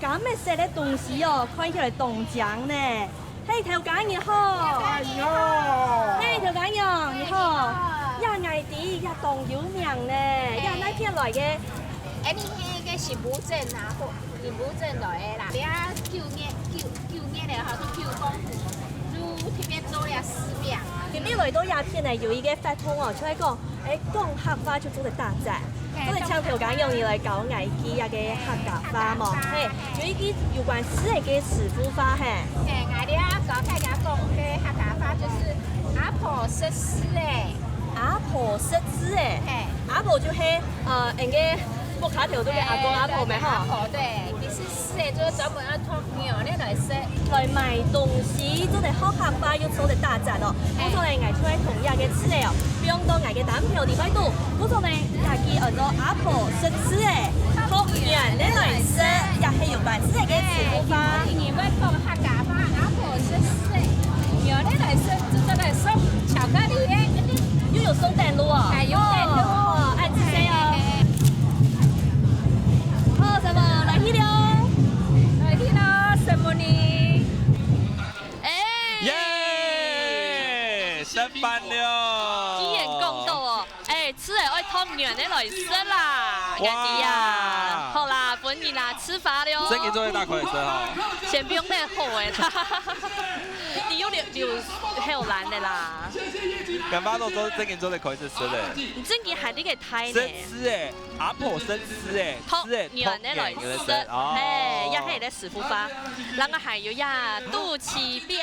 柑仔色个東西哦，看起來當靚呢。嘿，頭家你好。你好。嘿，頭家娘你好。你好。這𠊎知，這當有名呢。嘿。這哪片來个？哎，你那個新埔鎮啊，或新埔鎮來个啦。這九月，九，九月个吼，都九公，就特別做這絲餅啊。今日來到這片呢，有一個活動哦，就係講 哎，講客話就做得打折。嘿，做得請頭家娘你來教𠊎幾下个客家話無？嘿，有一句有關食个个師傅話，嘿。嘿，𠊎這教大家講个客家話就是阿婆食屎仔。阿婆食屎仔。嘿。阿婆就係，呃，𠊎个屋下頭肚个阿公阿婆咩吼？嘿，對，阿婆，對，其實屎仔就是專門愛 託娘仔來食。來買東西，做得學客話又做得打折哦。嘿。故所呢，𠊎就愛同這個字仔哦，放到𠊎个單票裡背肚。故所呢，這句安到阿婆食屎仔，託娘仔來食，也係有關係个詞句話。嘿，你會講客家話，阿婆食屎仔，娘仔來食，就做得送巧克力。又有送等路哦。哎，有等路。哦，恁仔細哦。嘿，嘿，嘿。 好，師傅，來去了。來去了，師傅呢？哎。耶，食飯了。既然講到哦，哎，食个愛託娘仔來食啦，哇。𠊎知啊。好啦，分你啦，食飯了。正經做得打開食吼。先不用恁好个啦。你有流，流口瀾个啦。感覺都做，正經做得開始食了。你正經還這個態呢。食，食个 阿婆食屎仔，託，屎仔，娘仔來食，託娘仔來食，哦。嘿，也係个師傅話。然後還有呀，肚臍餅。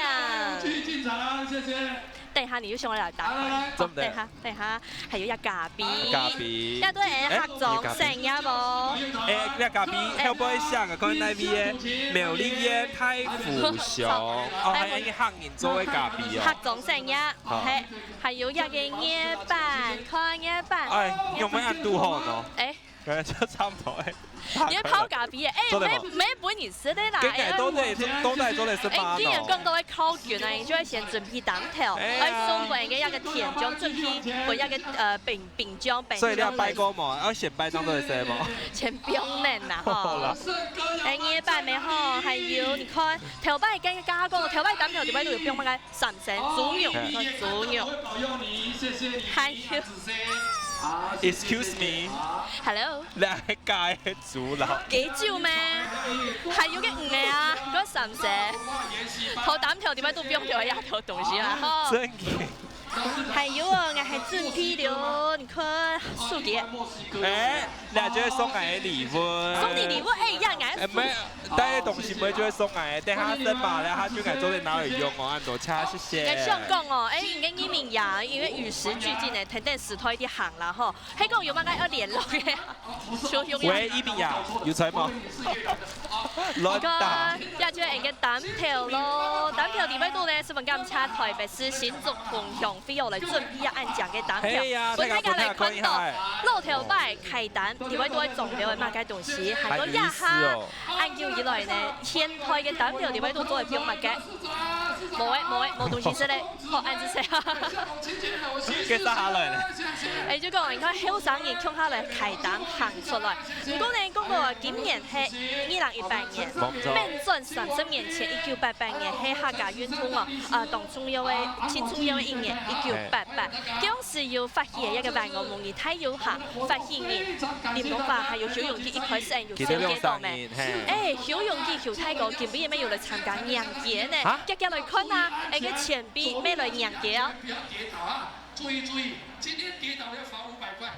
等一下你又想要來打開。來，來，來。哦，做麼个？等一下，等一下，還有呀，咖啡。咖啡。也對，哎，哎，客庄產業哦。有咖啡。哎，這咖啡，哎。後背寫个，看哪位个，苗栗縣大湖鄉。哦，還有客人做个咖啡哦。客庄產業，好。嘿。 還有這個月餅，看月餅。哎，用麼个恁堵好呢？哎。感覺就差不多哎。你泡咖啡哎，哎，做得嗎？沒，沒分你食个啦，今日都在，哎，都在做得食飯哦。哎，既然講到愛靠近啊，你就愛先準備擔頭，哎呀。愛送分个這個甜醬，準備分這個，呃，餅，餅醬，餅所以你愛拜過無？愛先拜正做得食無？先不用等啦，吼。好啦。哎，月餅咩吼，還有，你看，頭擺跟大家講，頭擺擔頭裡背都有放麼个 三牲，豬肉，嘿。豬肉。還有。Excuse me。Hello。你係假个豬肉。雞酒咩？還有个魚个啊，該三牲。頭擔頭裡背都放條這條東西啊，吼。真个。還有哦，𠊎還準備了，你看，手機。哎，你還就會送𠊎个禮物。送你禮物，哎呀，𠊎哎，沒 帶个東西毋會就會送𠊎，等下食飽了，下就𠊎做得拿來用哦，恁多謝，謝謝。哎，想講哦，哎，應該移民呀，因為與時俱進呢，天天時代在行啦吼。係講有麼个愛聯絡个，就用呀。喂，移民呀，有在無？亂打。這就係𠊎个擔頭咯，擔頭裡背肚呢，十分感謝台北市新竹同鄉會友來準備啊恁靚个擔頭，係呀，分大家來看到，大家分大家看一下。老頭擺 開擔，裡背都會裝了个麼个東西，還有這下，還有意思哦。恁久以來呢，現代个擔頭裡背都做得放麼个？無个，無个，無東西食咧，好，恁仔細。該啥下來呢？哎，就講，你看後生人共下來開擔行出來。毋過呢，講到今年係二零一八年，無錯。反轉三十年前，一九八八年係客家運動哦，啊，當重要个，盡重要个一年，一九八八。 當時有發起个一個萬尪夢兒大遊行，發起人林榮華還有邱榮基一開始有參加到咩？其實兩三年，嘿。哎，邱榮基邱大哥今晡日乜有來參加迎接呢，啊？遽遽來看啊，哎，个前輩乜來迎接哦。注意注意，今天跌倒要罰五百塊。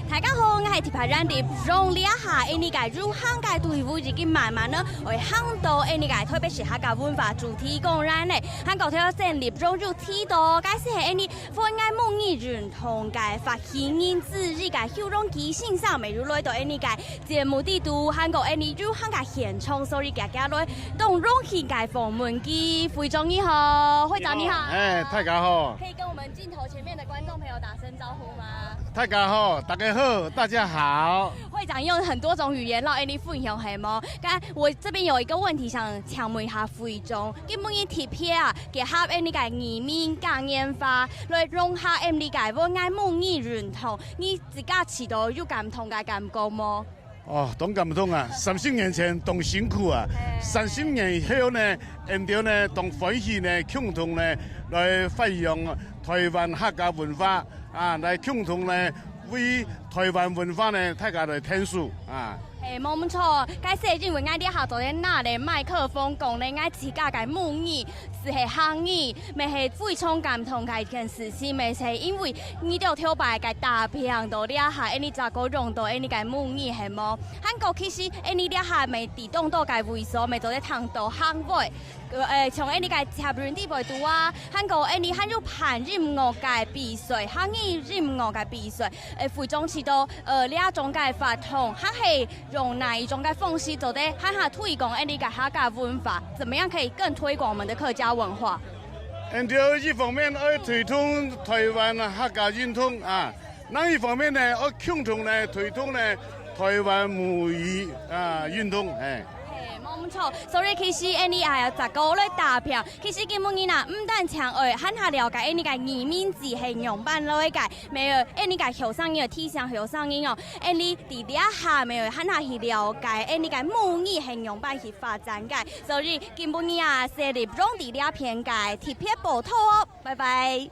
大家好，𠊎係特派員立榮。這下𫣆俚个遊行个隊伍已經慢慢呢，會行到𫣆俚个台北市客家文化主題公園呢。還過頭先立榮有提到，該係𫣆俚分𠊎夢兒運動个發起人之一个邱榮基先生，乜有來到𫣆俚个節目裡肚，還過𫣆俚遊行个現場，所以遽遽來當榮幸个訪問佢。會長你好，會長你好。你好。哎，大家好。可以跟我們鏡頭前面的觀眾朋友打聲招呼嗎？ 大家好，大家好，大家好。會長用很多種語言摎𫣆俚分享，係無？該𠊎這邊有一個問題想請問一下會長，今晡日特別啊，結合𫣆俚个移民嘉年華，來融合𫣆俚个文藝夢兒運動，你自家試著有感動个感覺無？哦，當感動啊！三十年前當辛苦啊，三十年以後呢，𠊎兜呢當歡喜呢，共同呢來發揚臺灣客家文化啊，來共同呢為臺灣文化呢大家來𢯭手啊。係，無毋著，該係因為𠊎這下做得拿咧麥克風講咧𠊎自家个母語，就係客語，乜係非常感動个一件事情，乜係因為你兜頭擺个打拚到這下，恁呢才過用到恁呢个母語係無？ 還過其實𠊎俚這下乜在當多个位所乜做得聽到客話，呃，像𠊎俚个接人地位度啊，還過𠊎俚還有辦音樂个比賽，客語音樂个比賽，呃，會長知道，呃，這種个活動，還係用哪一種个方式做得還較推廣𠊎俚个客家文化，怎麼樣可以更推廣我們的客家文化？𠊎兜一方面愛推動臺灣客家運動啊， 另一方面呢，愛共同呢推動呢臺灣母語啊運動，係。係，無毋著。所以其實𠊎俚也有逐個來打拚。其實今晡日啊，毋單淨愛還較了解𠊎俚个移民制係仰般來个，乜愛𠊎俚个後生人，提醒後生人哦，𠊎俚在這下乜愛還較去了解𠊎俚个母語係仰般去發展个。所以今晡日啊，就集中在這片个特別報導哦，拜拜。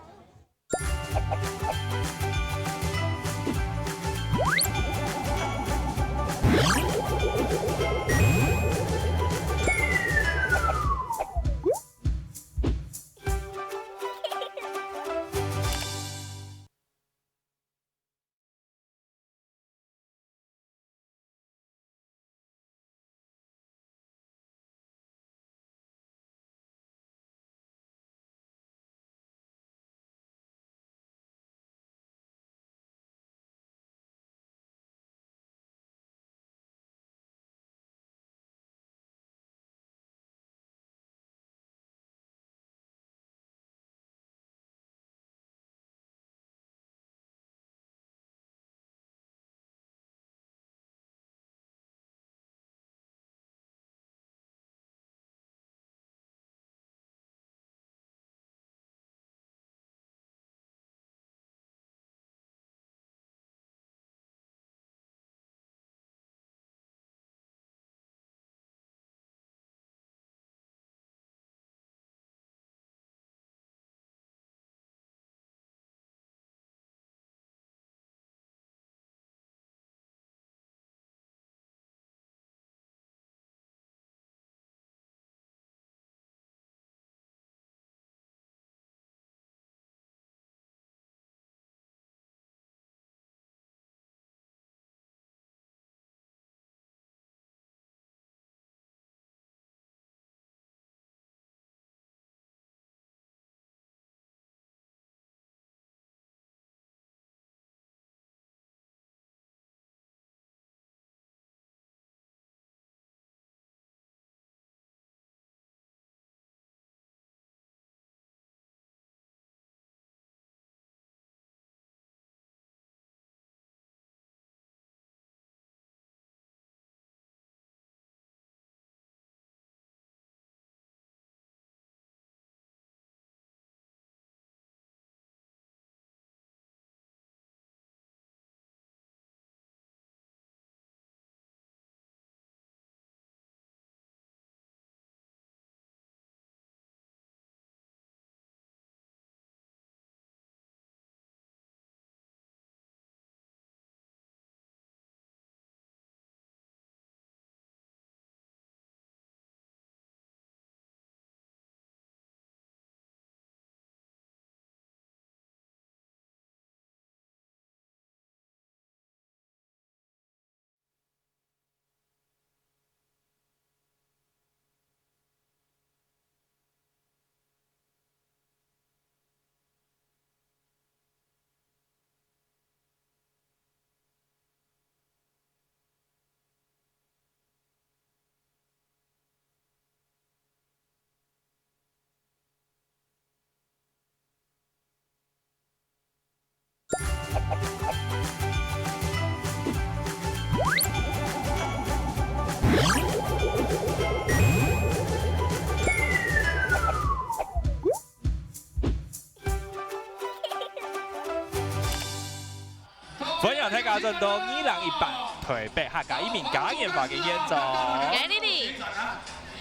歡迎大家轉到二零一八台北客家移民嘉年華个現場。𠊎Lily。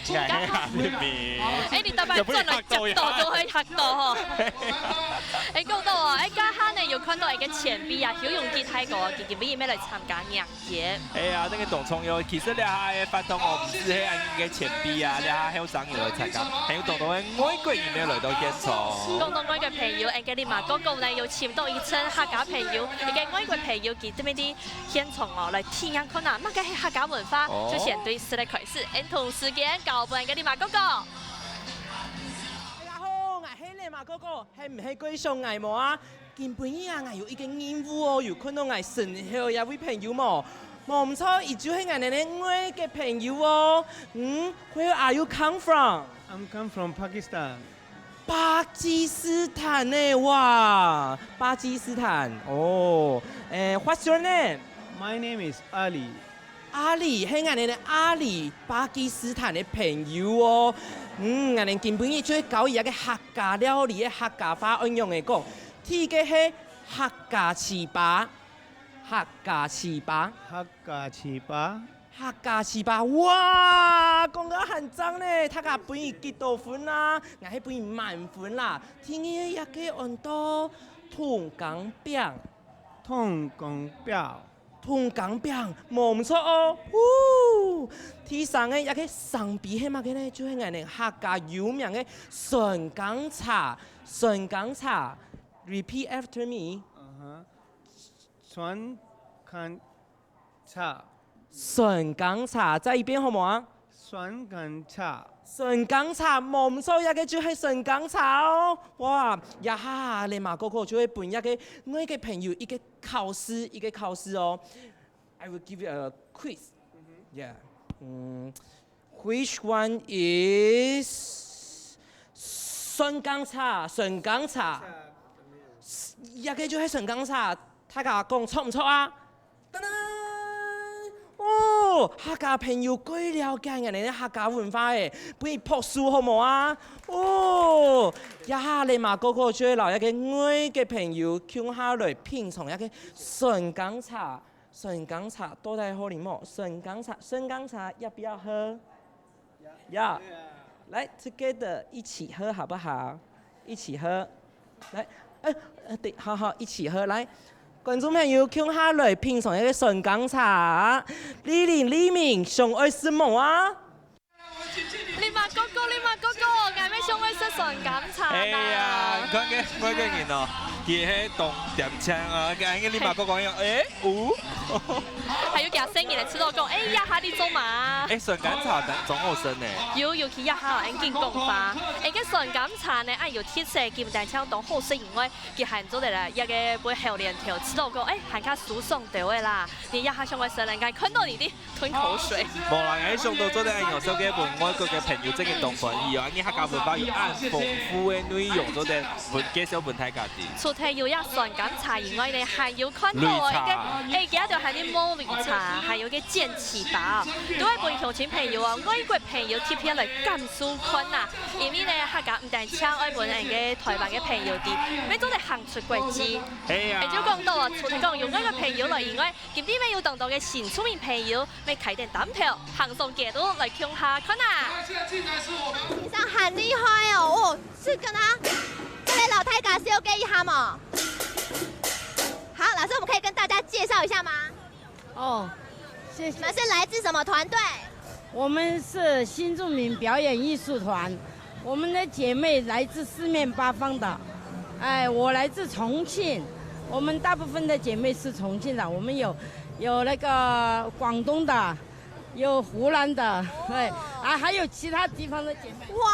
𠊎係阿明。哎，你逐擺轉來接到就會嚇到吼。哎，講到哦，哎，這下呢有看到一個前輩啊，邱永基大哥，佢今晡日也來參加迎接。哎呀，這個當重要。其實這下个活動哦，毋止係恁个前輩啊，這下後生人來參加，還有當多个外國人也來到現場。講到外國朋友，哎，今日嘛，哥哥呢有請到一陣客家朋友，一個外國朋友，佢這邊的 現場哦，來體驗看啊，麼个係客家文化，哦。就先對視力開始，俺同時間交分个Lima哥哥。大家好，𠊎係Lima哥哥，係毋係蓋想𠊎無啊？今晡日啊，𠊎有一個任務哦，有看到𠊎身後這位朋友無？無毋著，佢就係𠊎等个外國朋友哦。嗯，Where are you come from? I'm come from Pakistan. 巴基斯坦呢，哇，巴基斯坦，哦，誒，What's your name? My name is Ali. 阿里，係𠊎等个阿里，巴基斯坦个朋友哦。嗯，𠊎等今晡日就係教佢一個客家料理个客家話，愛仰仔講。第一個係客家粢粑，客家粢粑。客家粢粑。 客家粢粑，哇，講到還正呢，大家分佢幾多分啊？𠊎係分佢滿分啦。第二個也係安到筒粿餅。筒粿餅。筒粿餅，無毋著哦。呼！第三個也係生皮係麼个呢？就係𠊎等客家有名个酸柑茶，酸柑茶。Repeat after me。嗯哼。酸柑 茶。酸柑茶，再一遍好無啊？酸柑茶。酸柑茶，無毋著，這個就係酸柑茶哦。哇，這下Lima哥哥就會分這個外國朋友一個考試，一個考試哦。I will give you a quiz. Yeah. 嗯，Which one is酸柑茶？酸柑茶。這個就係酸柑茶，大家講著毋著啊？ 噔噔！哦，客家朋友蓋了解𠊎等个客家文化誒，分佢拍手好無啊？哦，這下Lima哥哥就會摎這個外國朋友共下來品嚐這個酸柑茶。酸柑茶到底好啉無？酸柑茶，酸柑茶要不要喝？ Yeah，來，together，一起喝好不好？一起喝。來，呃，呃，對，好好，一起喝。來，觀眾朋友，共下來品嚐一個酸柑茶。麗玲、麗明，想愛食無啊？Lima哥哥，Lima哥哥，𠊎乜想愛食酸柑茶啦。哎呀，你看該外國人哦，佢係當恬靜啊，跟Lima哥哥一樣，哎，哦。 還有其他生意來試著講，哎，這下你做麼？哎，酸柑茶當，當好食呢。有，尤其這下哦，恁緊講話。哎，該酸柑茶呢，恁有特色，佢毋單淨當好食以外，佢還做得來，這個分喉嗹頭試著講，哎，還較舒爽兜仔啦。你這下想愛食，人家看到你的吞口水。無啦，𠊎想到做得恁樣，紹介分外國个朋友，真个當歡喜哦。你客家文化有恁豐富个內容，做得分介紹分大家知。 除忒有這酸柑茶以外呢，還有看到哦，綠茶。一個，哎，佢就還有綠茶，還有個煎粢粑哦，都愛分鄉親朋友哦，外國朋友特別來感受看吶。因為呢，客家毋單淨愛分𠊎个台灣个朋友知，乜做得行出國際。係啊。哎，就講到哦，除忒講有外國朋友來以外， 今晡日乜有當多个新住民朋友，乜㧡等擔頭，行上街路來共下看啊！先生很厲害哦，哦，這個呢，再來摎大家紹介一下嘛。好，老師，我們可以跟大家介紹一下嗎？哦，謝謝。你們是來自什麼團隊？ 我們是新住民表演藝術團，我們的姐妹來自四面八方的。哎，我來自重慶，我們大部分的姐妹是重慶的，我們有，有那個廣東的，有湖南的，對，啊，還有其他地方的姐妹。哇，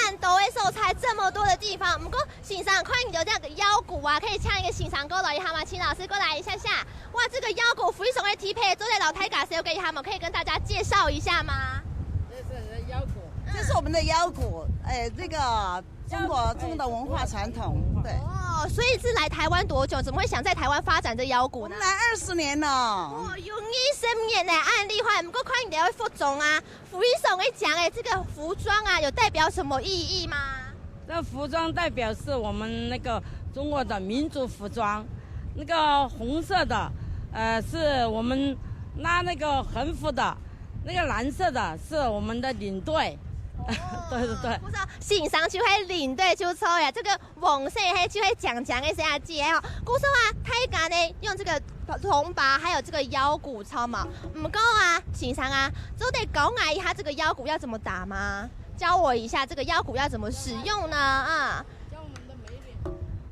恁多个所在，這麼多的地方，毋過 先生，看你有這個腰鼓啊，可以請一個先生過來一下嗎？請老師過來一下下。哇，這個腰鼓非常的特別，做得摎大家紹介一下嗎？可以跟大家介紹一下嗎？這是腰鼓。這是我們的腰鼓，哎，這個中國，中國的文化傳統，對。哦，所以是來台灣多久？怎麼會想在台灣發展這腰鼓呢？我們來二十年了。哦，有二十年呢，恁厲害。毋過看你的服裝啊， 非常个靚欸，這個服裝啊，有代表什麼意義嗎？這服裝代表是我們那個中國的民族服裝，那個紅色的，呃，是我們那那个横幅的，那个蓝色的是我们的领队。对对对。故所先生就係領隊就著呀，這个黃色係就係靚靚个細阿姊吼。故所啊，大家呢用這个銅鈸還有這个腰鼓著無？毋過啊，先生啊，做得教𠊎一下這个腰鼓要怎麼打嗎？教我一下這个腰鼓要怎麼使用呢？啊。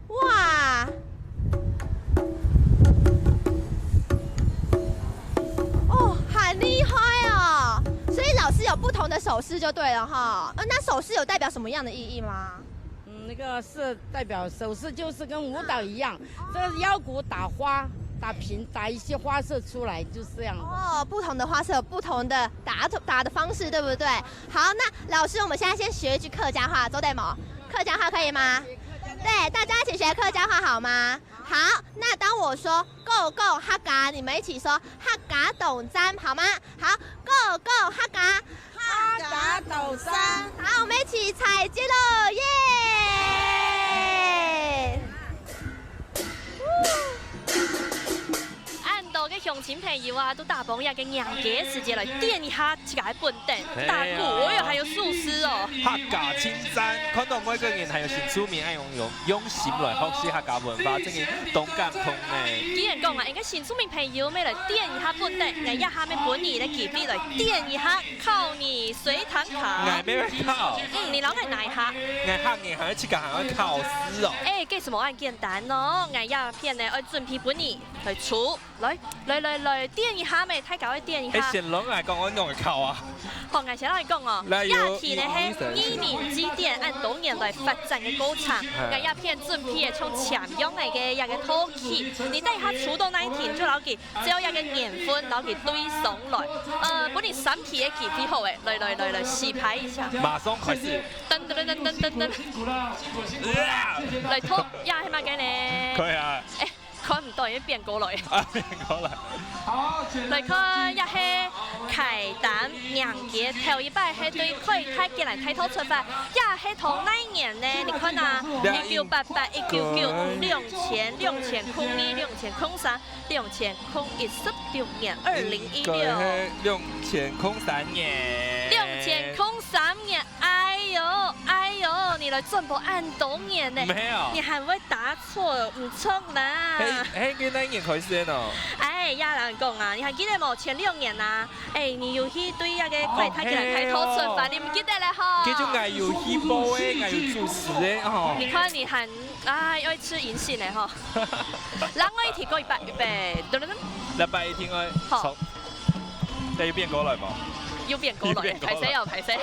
哇！哦，很厲害哦！所以老師有不同的手勢就對了哈。呃，那手勢有代表什麼樣的意義嗎？嗯，那个是代表手势，就是跟舞蹈一样，这个腰鼓打花、打平、打一些花色出来，就是这样子。哦，不同的花色有不同的打，打的方式，对不对？好，那老师，我们现在先学一句客家话，做得吗？客家话可以吗？对，大家一起学客家话好吗？好，那当我说 Go go客家，你们一起说客家到站，好嗎？好，Go go客家。客家到站。好，我们一起踩接了，耶！恁多个鄉親朋友啊，都打幫這个迎雞个時節來點一下 自家个粄等，係啊。打鼓，哦喲，還有壽司哦。客家親善，看到每个人還有新住民，愛用，用，用心來學習客家文化，真个當感動呢。既然講啊，應該新住民朋友乜來點一下粄等，𠊎這下乜分你个機會來點一下，考你隨堂考。𠊎乜會考。嗯，你摎𠊎拿一下。𠊎客人還愛自家還愛考試哦。哎，該係無恁簡單哦，𠊎這片呢，愛準備分你來抽。 來，來，來，來，點一下咩，大家愛點一下。哎，先摎𠊎講，𠊎仰會考啊？好，𠊎先摎你講哦，來，有，這題呢係義民祭典恁多年來發展个過程，哎。𠊎這片準備个像簽名个个這个陶器，你等一下抽到哪一題，就摎佢照這个年份摎佢對上來。呃，分你三題个機會好誒，來，來，來，來，洗牌一下。馬上開始。噔噔噔噔噔噔噔。啊！來，抽，這係麼个呢？可以啊。哎， 看毋到，因為變過來。啊，變過來。來看，這係開單迎雞，頭一擺係對開大吉來大道出發，這係同哪年呢？你看啊，一九八八、一九九五、兩千、兩千空二、兩千空三、兩千空一、十六年、二零一六。應該係兩千空三年。兩千空三年，哎喲，哎喲，你來轉播恁多年呢，沒有。你還會打 錯，毋著啦。係，係，該哪年開始个喏？哎，這樣講啊，你還記得無？前六年啊，哎，你有去對該个快太極來開拓出發，哦，係哦。你毋記得了吼？該就𠊎有去報个，𠊎有主持个吼。你看你還，啊，又愛試銀杏个吼。另外一題，過一擺，預備，噔噔噔。禮拜一定愛好。重，該又變過來無？又變過來，又變過來。歹勢哦，歹勢。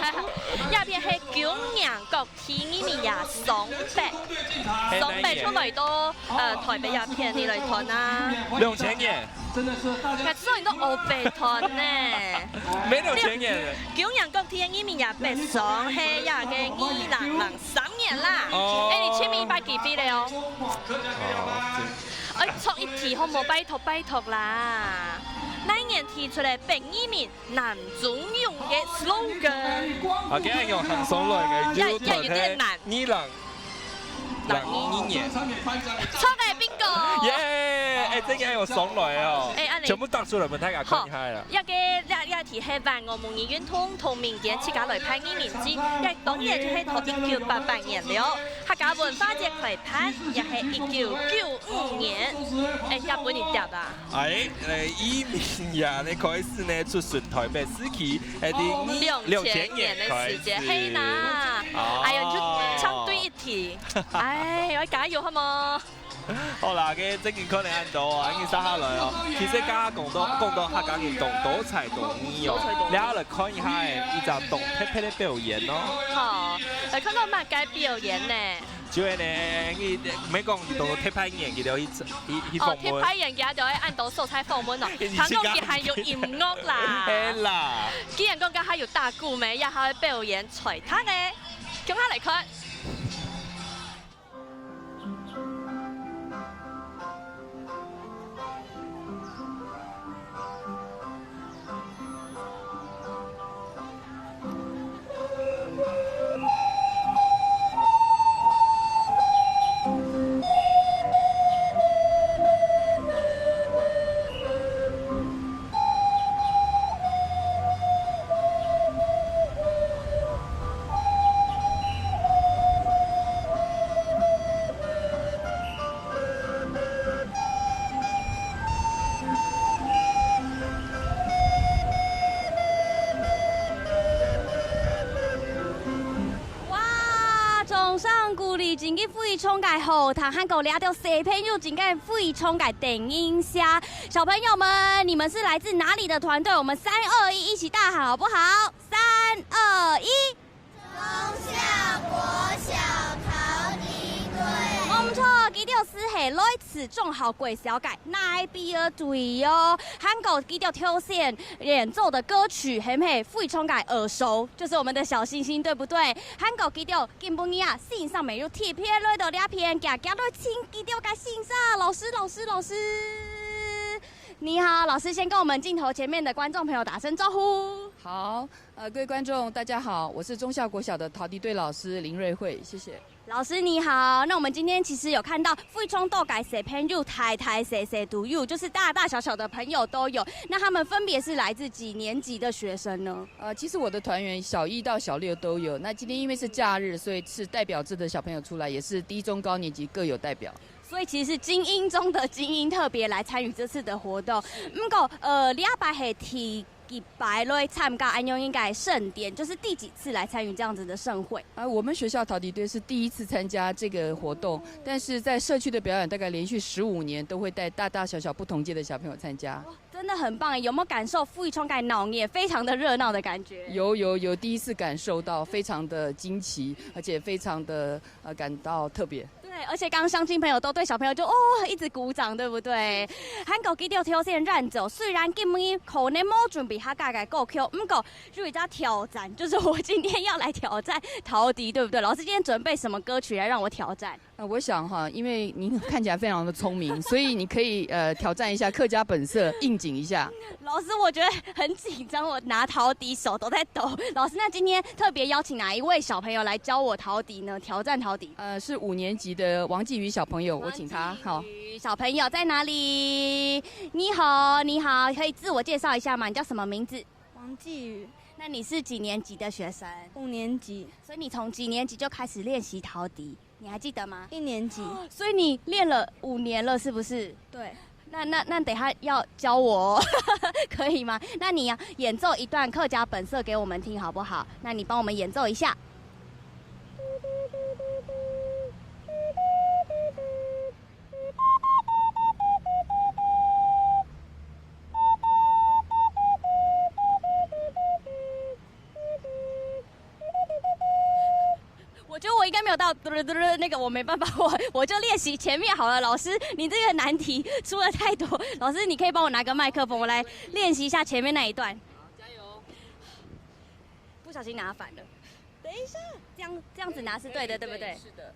這片係九年國 第二名呀，雙北。雙北就來到，呃，台北這片，你來看啊。兩千年。該所以都烏白團呢。無兩千年。九年國第二名呀，北上係這个二零零三年啦。哦。哎，你前面一擺幾歲了哦？哦，哎，錯一題好無？拜託，拜託啦。哪一年提出來北二名 南中央个slogan。啊，今日用行上來个，也，也有點難。二零零二年。著个，bingo！耶！哎，這个還有上來哦。哎，恁呢。全部答出來，分大家看一下啦。好，這个，這，這題係萬我母語運動同民間自家來辦義民祭，這當然就係頭一九八八年了。客家文化節開辦，也係一九九五年。哎，也分你答啊。 哎，呃，義民呀，你開始呢，出巡台北市區，哎，第二，哦，兩千年个時節，兩千年開始。係啦。哦。哎呀，就差對一題。哎，愛加油好無？好啦，該正經可能恁多啊，恁樣續下來哦。其實剛剛講到，講到客家人當多才多藝哦，多才多藝。你還來看一下，哎，一隻當特別个表演哦。好，來看看麼个表演呢？ 就係呢，你，你莫講，你都特派員，佢就去，去，去訪問。哦，特派員佢就會恁多所在訪問哦。你聽講佢還有音樂啦。係啦。既然講佢還有打鼓咩，也還會表演吹笛个，共下來看。上古里真个非常个好聽，還過這條小朋友真个非常个電音社。小朋友們，你們是來自哪裡的團隊？我們三二一，一起大喊好不好？三二一。中校國小陶笛隊。毋錯，佢兜斯係來自中校國小个奈比爾隊哦。還過佢兜頭先演奏的歌曲，係毋係非常个耳熟？就是我們的小星星，對不對？還過佢兜今晡日啊，先生們又特別來到這片，遽遽來請佢兜个先生，老師，老師，老師。你好，老師先跟我們鏡頭前面的觀眾朋友打聲招呼。好，呃，各位觀眾，大家好，我是中校國小的陶笛隊老師林瑞慧，謝謝。老師你好，那我們今天其實有看到非常多个小朋友，大大細細都有，就是大大小小的朋友都有。那他們分別是來自幾年級的學生呢？呃，其實我的團員小一到小六都有，那今天因為是假日，所以是代表制的小朋友出來，也是低中高年級各有代表。所以其實是精英中的精英，特別來參與這次的活動。不過，呃，這擺係第幾擺來參加恁樣个盛典，就是第幾次來參與這樣子的盛會？啊，我們學校陶笛隊是第一次參加這個活動，但是在社區的表演大概連續十五年都會帶大大小小不同屆的小朋友參加。真的很棒，有沒有感受非常个鬧熱，非常的熱鬧的感覺？有有有，第一次感受到非常的驚奇，而且非常的呃感到特別。對，而且剛剛鄉親朋友都對小朋友就哦一直鼓掌，對不對？還過佢兜頭先演奏，雖然今晡日可能無準備客家个歌曲，不過有一隻挑戰，就是我今天要來挑戰陶笛，對不對？老師今天準備什麼歌曲來讓我挑戰？那我想哈，因為您看起來非常的聰明，所以你可以呃挑戰一下客家本色，應景一下。老師，我覺得很緊張，我拿陶笛手都在抖。老師，那今天特別邀請哪一位小朋友來教我陶笛呢？挑戰陶笛。呃，是五年級的王继宇小朋友，我請他。好，小朋友在哪裡？你好，你好，可以自我介紹一下嗎？你叫什麼名字？王继宇，那你是幾年級的學生？五年級，所以你從幾年級就開始練習陶笛？你還記得嗎？一年級，所以你練了五年了，是不是？對，那那那等一下要教我、哦，可以嗎？那你要演奏一段客家本色給我們聽，好不好？那你幫我們演奏一下。我觉得我应该没有到嘟嘟嘟嘟那个，我没办法，我我就练习前面好了。老师，你这个难题出了太多，老师，你可以帮我拿个麦克风，我来练习一下前面那一段。加油！不小心拿反了。等一下，这样这样子拿是对的，对不对？是的。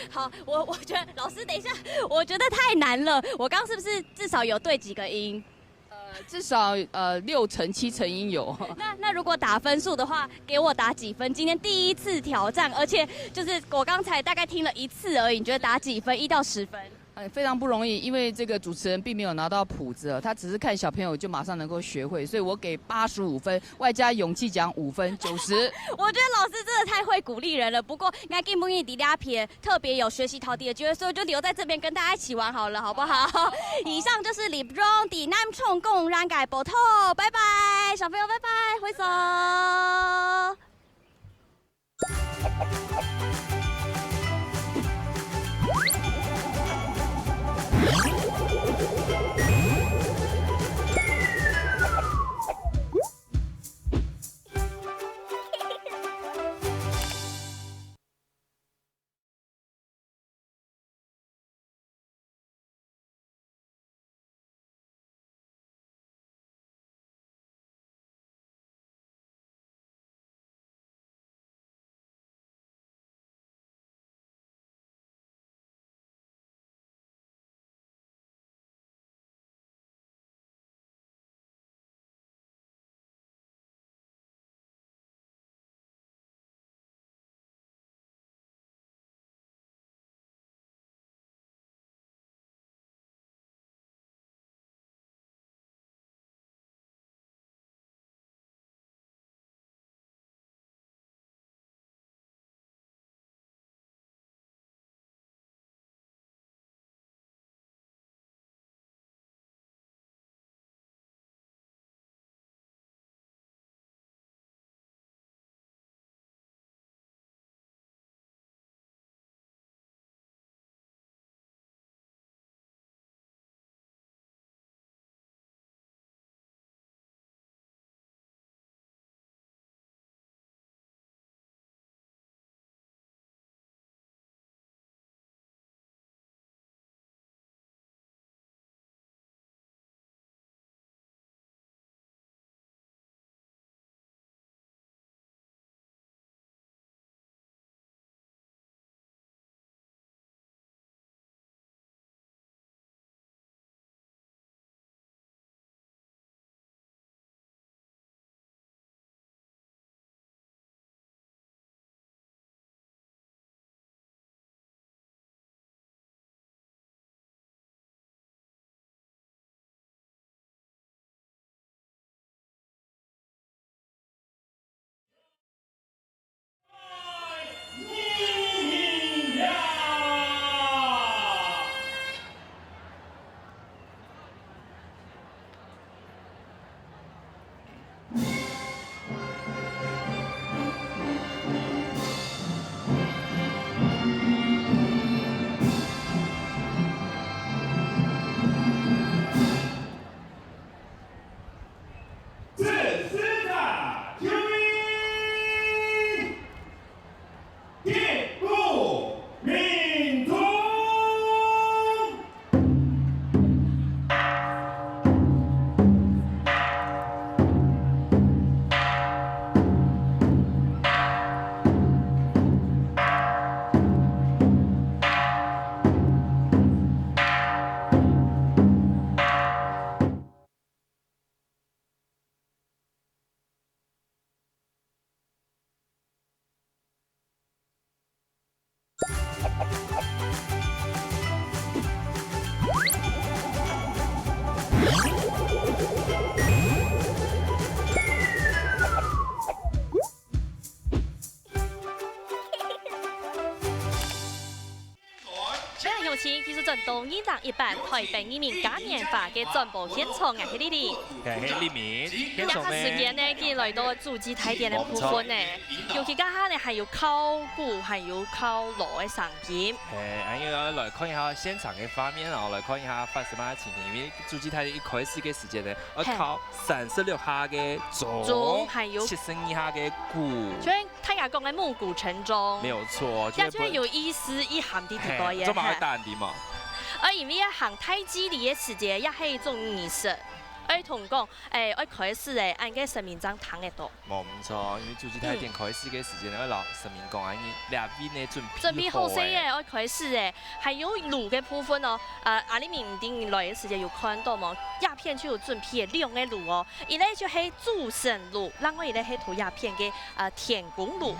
好，我我觉得老师，等一下，我觉得太难了。我刚是不是至少有对几个音？呃，至少呃六成七成音有。那那如果打分数的话，给我打几分？今天第一次挑战，而且就是我刚才大概听了一次而已，你觉得打几分？一到十分？哎，非常不容易，因为这个主持人并没有拿到谱子，他只是看小朋友就马上能够学会，所以我给八十五分，外加勇气奖五分，九十。我觉得老师真的太会鼓励人了。不过，应该今晡日在这片特别有学习陶笛的机会，所以我就留在这边跟大家一起玩好了，好不好？以上就是李荣的南充公园个报道，拜拜，小朋友，拜拜，挥手。第四个，救命！第五名中。 非常用心，其實轉到二零一八台北人民嘉年華个轉播現場啊，係麗麗。係，係麗明，現場呢？這下時間呢，已經來到主祭大典个部分呢，尤其這下呢，還有考鼓，還有敲鑼个聲音。係，還有來看一下現場个畫面哦，來看一下發生麼个情形，因為主祭大典一開始个時間呢，要敲三十六下个鐘，鐘，還有七十二下个鼓。 大家講个暮鼓晨鐘，沒有錯，這就有意思，意涵在裡背耶。嘿，做麼个打你嘛？啊，因為行大祭禮个時節，也係一種儀式，愛同講，欸，愛開始欸，恁个神明正聽得到。無毋著，因為主祭大典開始个時間，愛摎神明講，恁呢，這位呢準備好欸。準備好勢欸，愛開始欸。還有爐个部分哦，呃，阿里明頂來个時節有看到無？這片就有準備兩个爐哦，一個就係主神爐，另外一個係頭這片个 呃，天公爐。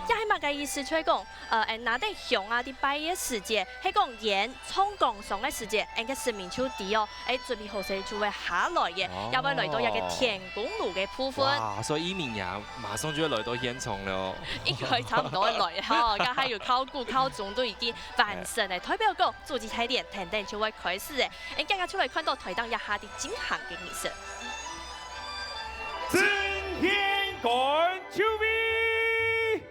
這係麼个意思？就係講，呃，𠊎拿等香啊，在拜个時節，係講煙衝光上个時節，𠊎个神明就知哦，欸，準備好勢就會下來个，哦。也會來到這个天公爐个部分。哇，所以一鳴呀，馬上就會來到現場了哦。應該差不多會來哈，剛才有敲鼓、敲鐘都已經完成了，代表講主祭大典等等就會開始了。欸，剛剛出來看到台頂一下的進行个儀式。 正獻官就位，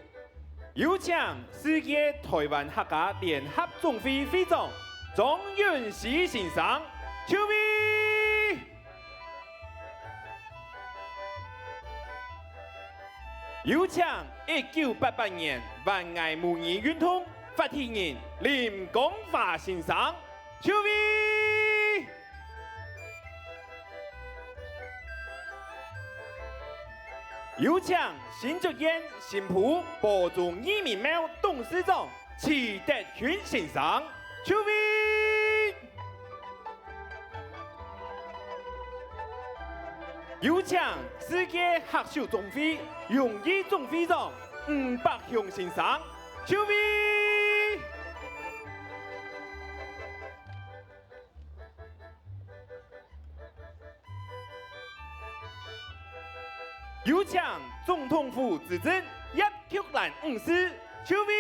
有請世界台灣客家聯合總會會長張允熙先生就位。有請一九八八年灣仔母語運動發起人林江華先生 就位。有請新竹縣新埔埔中義民廟董事長徐德勳先生就位。有請世界客手總會榮譽總會長吳伯雄先生就位。 有請總統府資政葉菊蘭女士就位。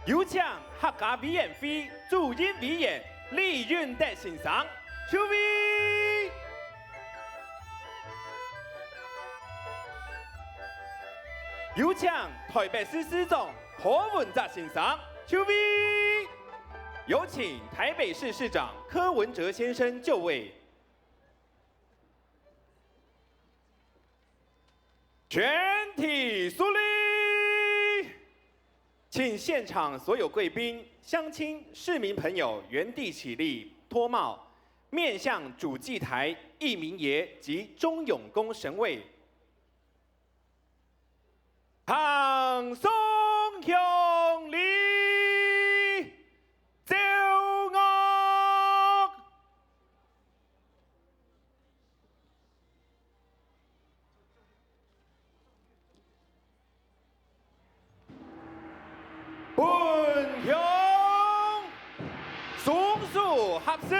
有請客家委員會主任委員李允德先生就位。 有請台北市市長柯文哲先生就位。有請台北市市長柯文哲先生就位。全體肅立。 請現場所有貴賓、鄉親、市民朋友原地起立，脫帽，面向主祭台、義民爺及鍾永功神位，堂上向禮，奏樂。 本鄉雙手合十，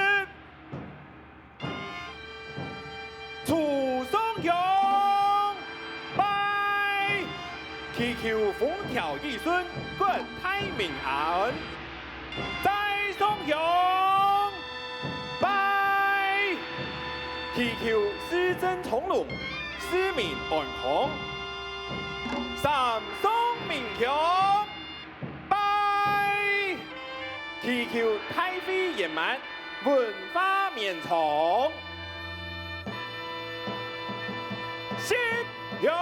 初上香，拜。祈求風調雨順，國泰民安。再上香，拜！祈求市政昌隆，市民安康。三上明香，拜！祈求大會圓滿，文化綿昌。 食香！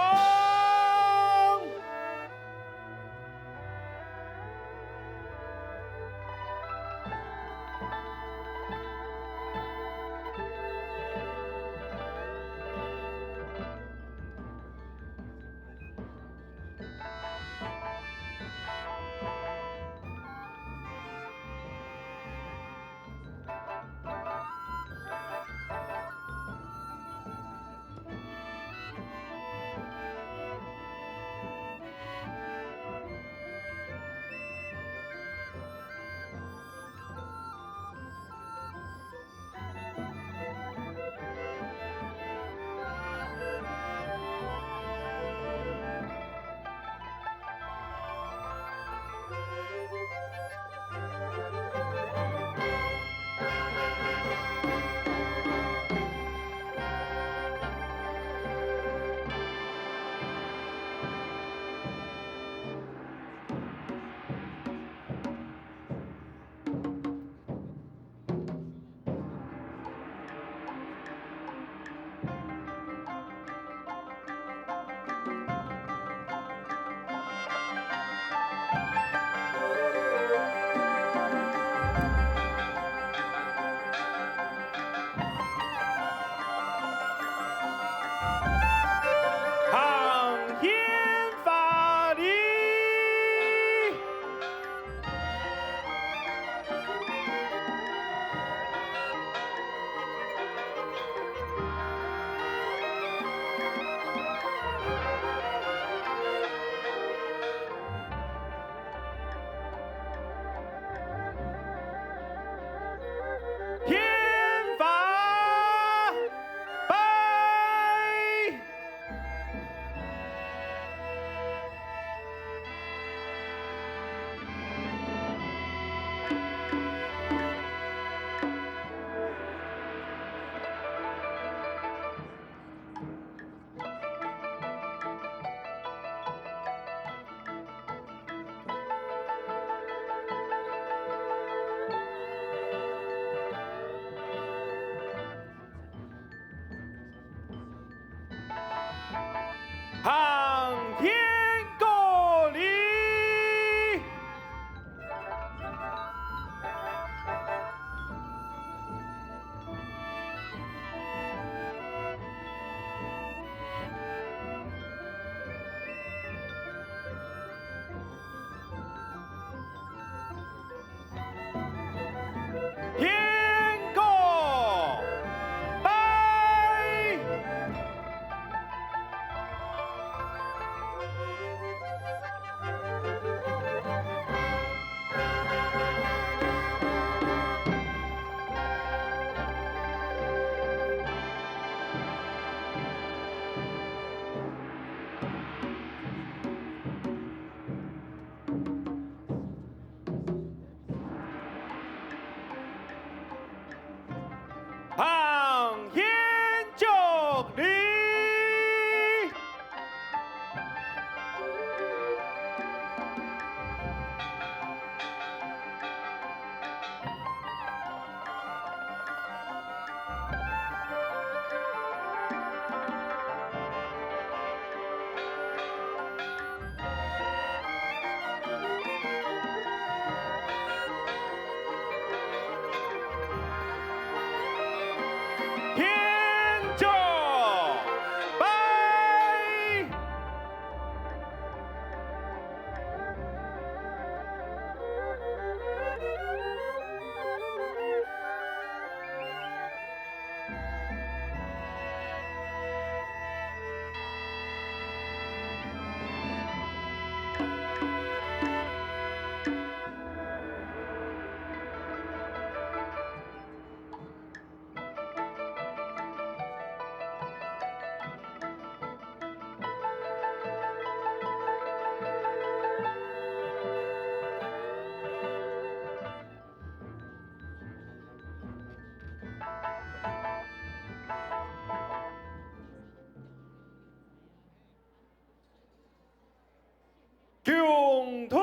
恭讀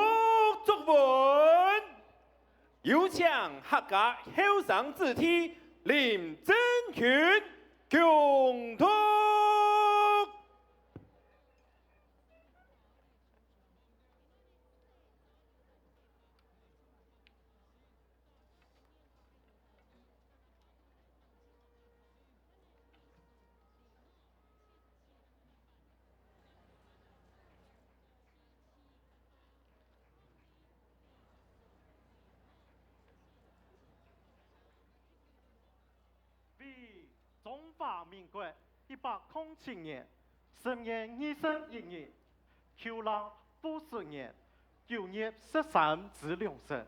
作文。有請客家後生子弟林振群恭讀。 为中华民国一百空七年十月二十一日，舊曆五十年九月十三之良辰，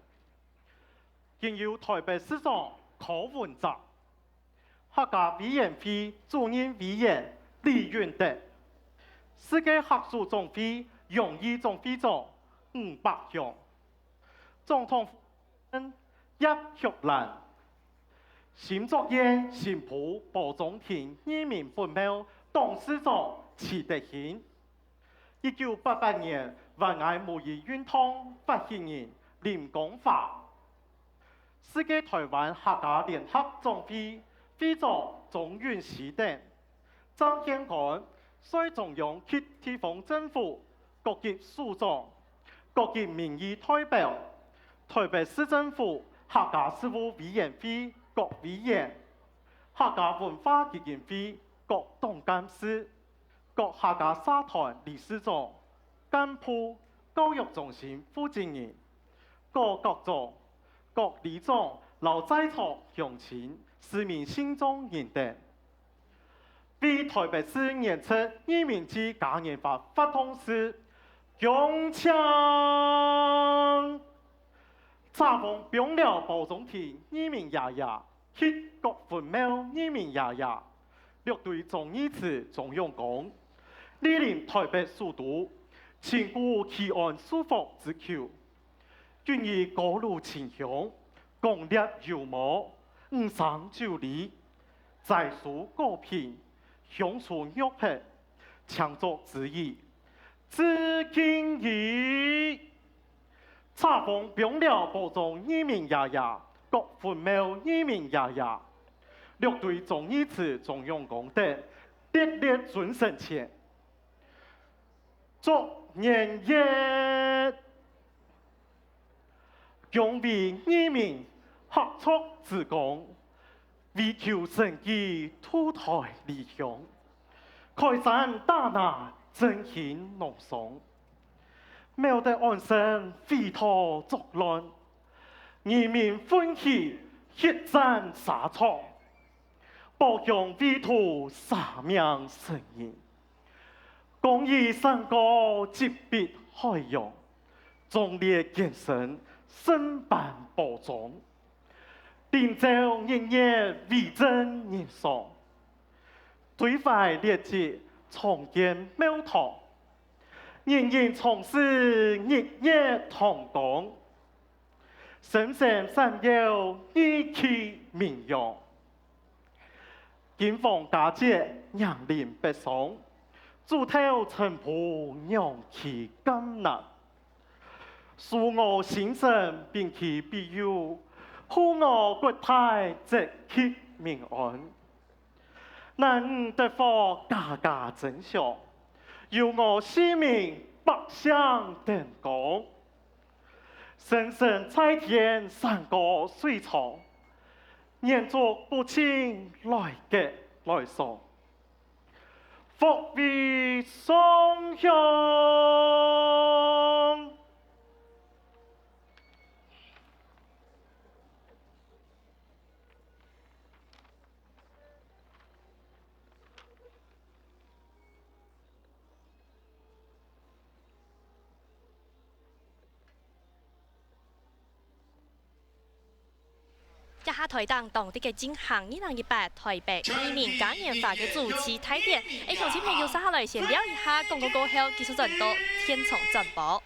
今由臺北市長柯文哲、客家委員會主任委員李允德、世界客屬總會榮譽總會長吳百雄、總統 葉玉蘭、新竹縣新埔褒忠亭義民分廟董事長徐德興、一九八八年灣仔母語運動發起人林江華、世界臺灣客家聯合總會會長鍾允熙等， 張憲官、率中央及地方政府各級首長、各級民意代表、臺北市政府客家事務委員會各委員、客家文化基金會各董監事、各客家社團理事長、幹部、教育中心負責人、各局長、各里長摎在場鄉親、市民信眾人等， 為臺北市元直義民祭嘉年華活動事，恭請！冊封枋寮褒忠亭義民爺爺及各分廟義民爺爺，六堆忠義祠忠勇公，蒞臨臺北首都，盡古奇安樹福之久。 君以高爐清香，光烈油毛，五牲酒禮，齋蔬果品，香酥肉核，請作之儀，致敬矣！冊封枋寮褒忠義民爺爺、各分廟義民爺爺、六堆忠義祠忠勇公等，列列尊神前。 祝元月！恭維義民合作之光，為求生機，渡臺離鄉，開山打林，振興農桑。廟得安身，匪土作亂，人民奮起，血戰沙場，保鄉衛土，捨命成仁。 公義山歌直逼海洋，壯烈艱辛，身板保障。靈柩日夜威震人桑，堆懷烈志，重建廟堂，人人長時日月堂光。 神神閃耀，義氣明揚。金黃佳節，迎臨北上，祖頭塵僕，娘騎橄欖。賜我新生，並其庇佑，護我國泰，澤及民安。男女得福，家家增祥，有我四名，百姓登高。 神神在天，山高水長，遠足不盡，來吉來爽，福為上香。這下臺頂當值个進行二零一八臺北義民嘉年華个主題大典。欸，鄉親朋友，續下來先尞一下，廣告過後，繼續轉到現場轉播。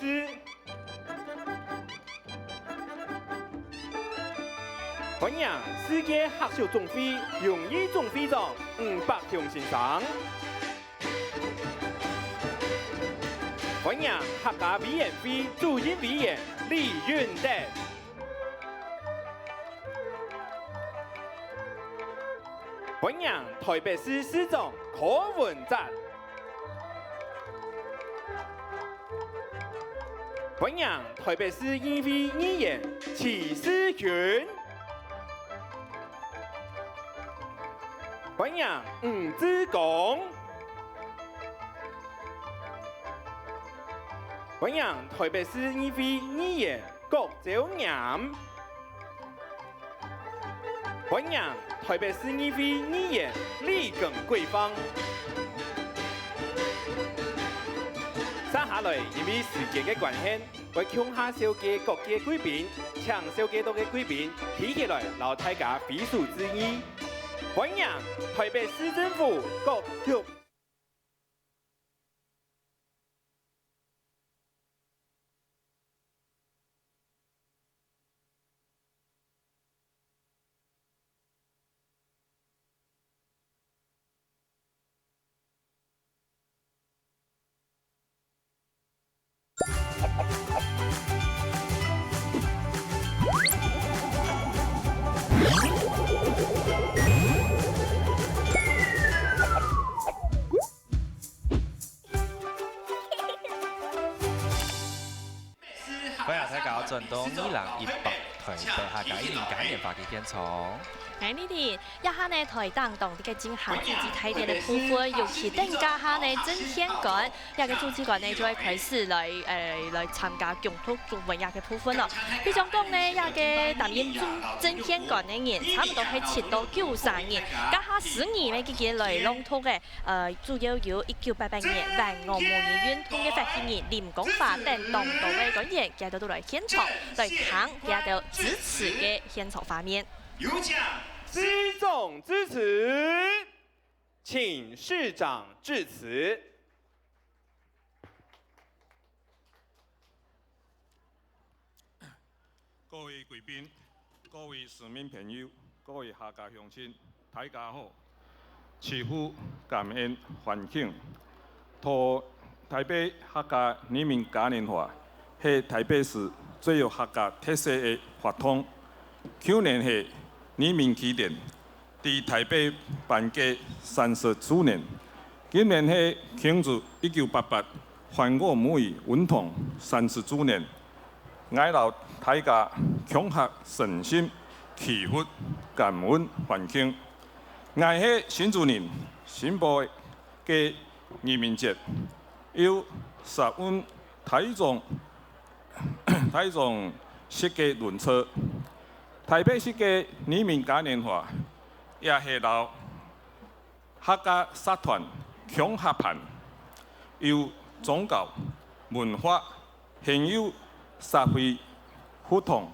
是。歡迎世界客屬總會榮譽總會長吳伯雄先生。歡迎客家委員會主任委員李允德。 歡迎台北市市長柯文哲。歡迎台北市議會議員徐世勳。歡迎吳志剛。歡迎台北市議會議員郭昭炎。 歡迎台北市議會議員李根貴芳。接下來，因為時間个關係，會共下紹介各界貴賓，請紹介到个貴賓企起來，摎大家揮手致意。歡迎台北市政府各局 歡迎大家轉到二零一八台北客家移民嘉年華个現場。哎，麗麗，這下呢，台頂當地个進行自治大典个部分，尤其等一下呢，曾憲官，這个主計官呢就會開始來，呃，來參加恭讀祝文這个部分咯。比將講呢，這个擔任曾，曾憲官个人，差不多係七到九十人，這下十二位已經來朗讀个， 呃，主要有一九八八年萬惡母語運動个發起人林江華等當多个官員，佢兜都來現場來聽佢兜致詞个現場畫面。有請市長致詞，請市長致詞。 各位貴賓、各位市民朋友、各位客家鄉親，大家好！致詞感恩環境。台北客家移民嘉年華係台北市最有客家特色个活動。舊年係移民起點， 在台北辦个三十週年，今年係慶祝一九八八反惡母語運動三十週年。𠊎摎大家共下誠心祈福感恩環境。𠊎係新竹人，新埔个移民節，又適應台中，台中式个輪車。 台北市个移民嘉年華，也係摎客家社團共下辦，有宗教、文化，還有社會活動，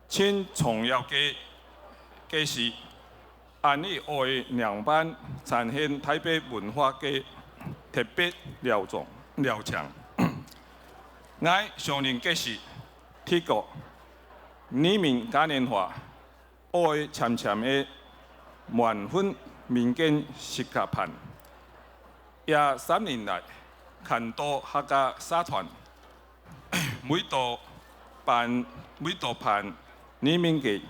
盡重要个，个事。 恁呢愛仰般展現台北文化个特別了重，了強。𠊎相信个係，第一个，移民嘉年華愛漸漸个換分民間式个辦。這三年來，看到客家社團 為著辦，為著辦移民个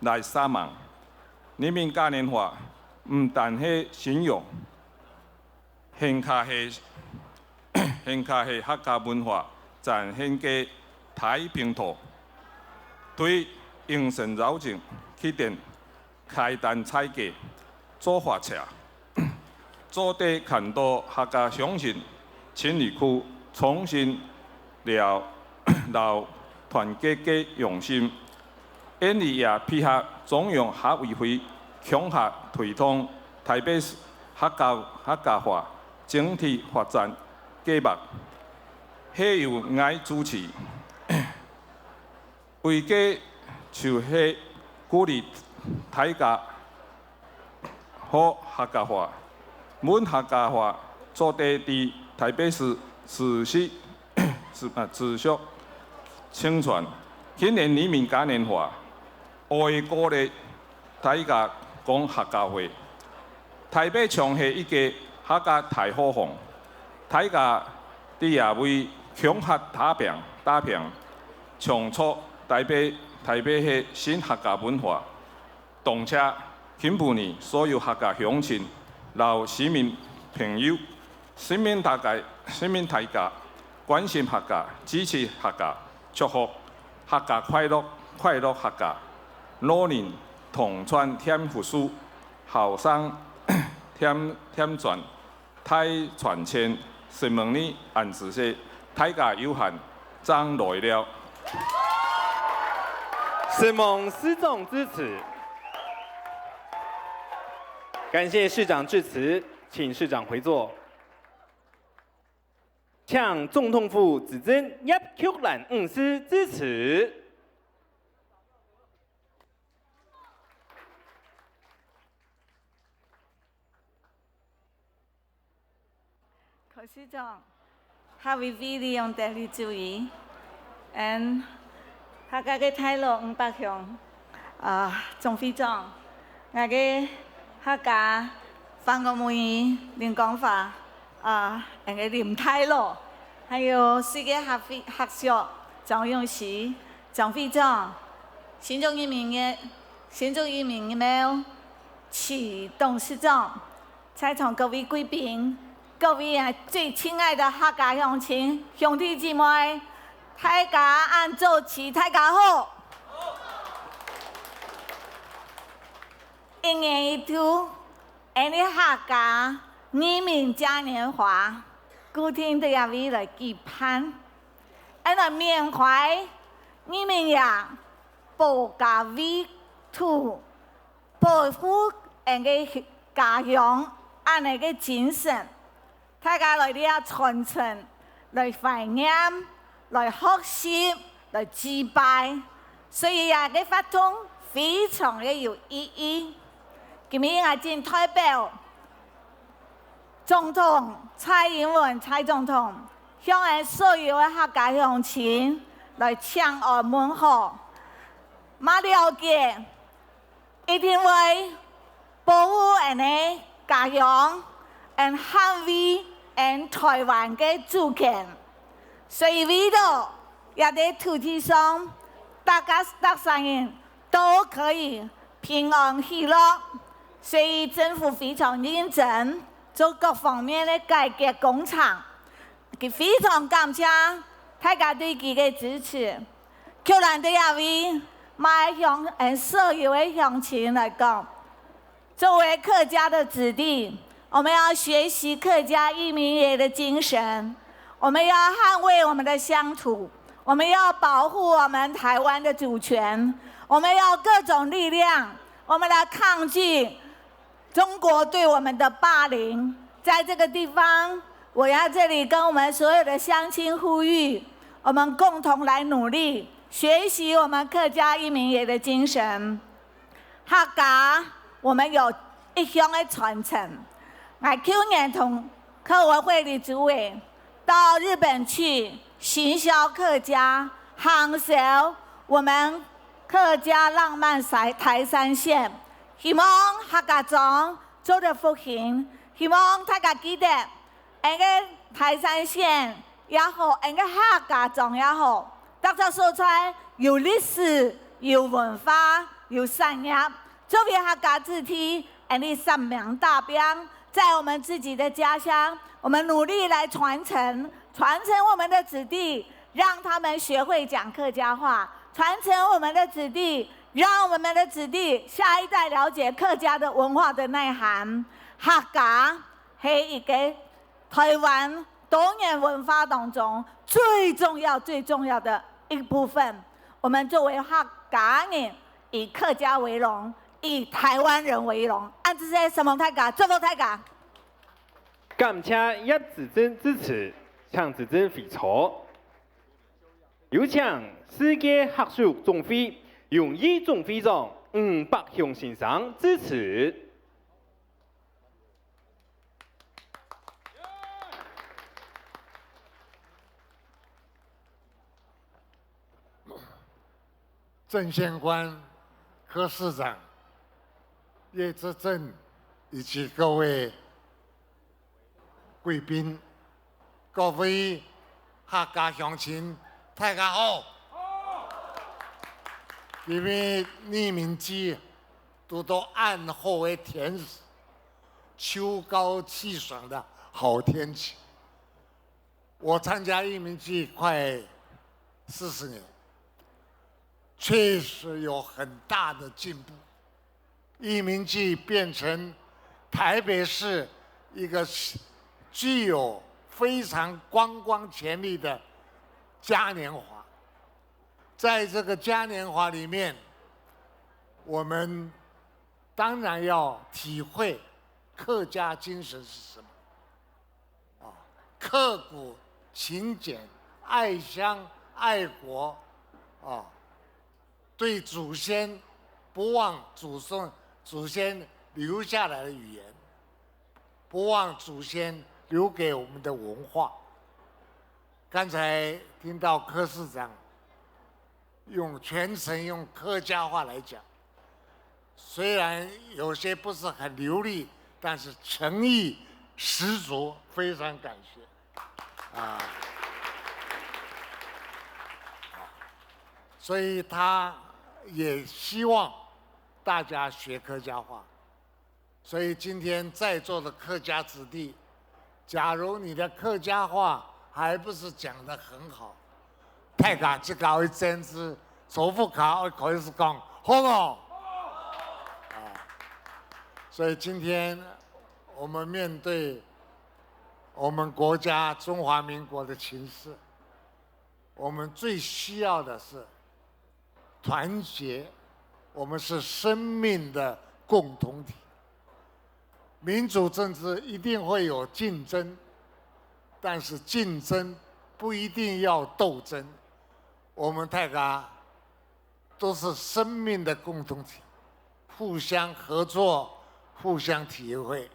來煞猛。移民嘉年華毋單係宣揚，還較係，還較係客家文化展現个大平台，對迎新招正起點 開單在街、坐火車，做得看到客家鄉親情義故，衷心了，摎團結个用心。𠊎俚也配合中央客委會共下推動台北市客家，客家話整體發展計畫，係由𠊎主持。 為个就係鼓勵大家學客家話，用客家話做得在台北市持續，是，啊，持續宣傳青年移民嘉年華，愛鼓勵大家講客家話。台北像係一個客家大好房，大家在這位共下打拚，打拚，創造台北，台北个新客家文化。 當謝今晡日所有客家鄉親摎市民朋友，承蒙大家，承蒙大家關心客家，支持客家，祝福客家快樂，快樂客家。老人同船添福壽，後生添，添賺 大賺錢，承蒙你恁仔細，大家有閒正來尞。承蒙市長致詞。感謝市長致詞，請市長回座。請總統府資政葉菊蘭女士致詞。 柯市長，各位里長、代理主委，and客家个大老五百鄉，啊，總會長，𠊎个客家翻譯母語林光華，啊，𠊎个林大老，還有四个客會，客屬張永熙、張會長、新竹移民个，新竹移民个徐董事長， 在場各位貴賓，各位啊最親愛的客家鄉親、兄弟姊妹，大家恁早起，大家好！一年一度，𠊎俚客家移民嘉年華，固定在這位來舉辦，𠊎來緬懷移民爺保家衛土， 保護𠊎个家鄉恁呢个精神。大家來這傳承，來懷念，來學習，來祭拜。所以這个活動非常个有意義。今日𠊎謹代表總統蔡英文蔡總統，向𠊎所有个客家鄉親來請安問好。嘛了解， 一定會保護𠊎个家鄉，and捍衛𠊎台灣个主權。所以為著這个土地上，大家，大家人都可以平安喜樂。所以政府非常認真，做各方面个改革工程。佢非常感謝大家對佢个支持。 菊蘭在這位，嘛愛向𠊎所有个鄉親來講，作為客家的子弟，我們要學習客家移民爺的精神，我們要捍衛我們的鄉土，我們要保護我們台灣的主權，我們要各種力量，我們來抗拒 中國對我們的霸凌。在這個地方，我要這裡跟我們所有的鄉親呼籲，我們共同來努力，學習我們客家移民爺的精神。客家，我們有一鄉的傳承。𠊎舊年同客委會裡主委到日本去行銷客家，行銷我們客家浪漫台，台三線。 希望客家庄做得復興，希望大家記得，𠊎个台三線也好，𠊎个客家庄也好，逐隻所在有歷史、有文化、有產業。作為客家子弟，𠊎俚捨命打拚，在我們自己的家鄉，我們努力來傳承，傳承我們的子弟，讓他們學會講客家話，傳承我們的子弟， 讓我們的子弟下一代了解客家的文化的內涵。客家係一個台灣多元文化當中最重要、最重要的一部分。我們作為客家人，以客家為榮，以台灣人為榮。恁仔細，承蒙大家，祝福大家。感謝葉執政支持，請執政回座。 有請世界客屬總會榮譽總會長吳伯雄先生致詞。政宣官、柯市长、叶执政以及各位贵宾、各位客家乡亲，大家好！今日二明祭堵到恁好个天时，秋高气爽的好天气。我参加义民祭快四十年，确实有很大的进步。义民祭变成台北市一个具有非常观光潜力的嘉年华。在这个嘉年华里面，我们当然要体会客家精神是什么。啊，刻苦勤俭、爱乡爱国，啊，对祖先不忘祖宗祖先留下来的语言，不忘祖先留给我们的文化。刚才听到柯市长用全程用客家话来讲，虽然有些不是很流利，但是诚意十足，非常感谢。啊，所以他也希望大家学客家话。所以今天在座的客家子弟，假如你的客家话还不是讲得很好，大家自家会争执，坐屋下会开始讲，好不好？啊，所以今天我们面对我们国家中华民国的情势，我们最需要的是团结，我们是生命的共同体。民主政治一定会有竞争，但是竞争不一定要斗争。我们大家都是生命的共同体，互相合作，互相体会。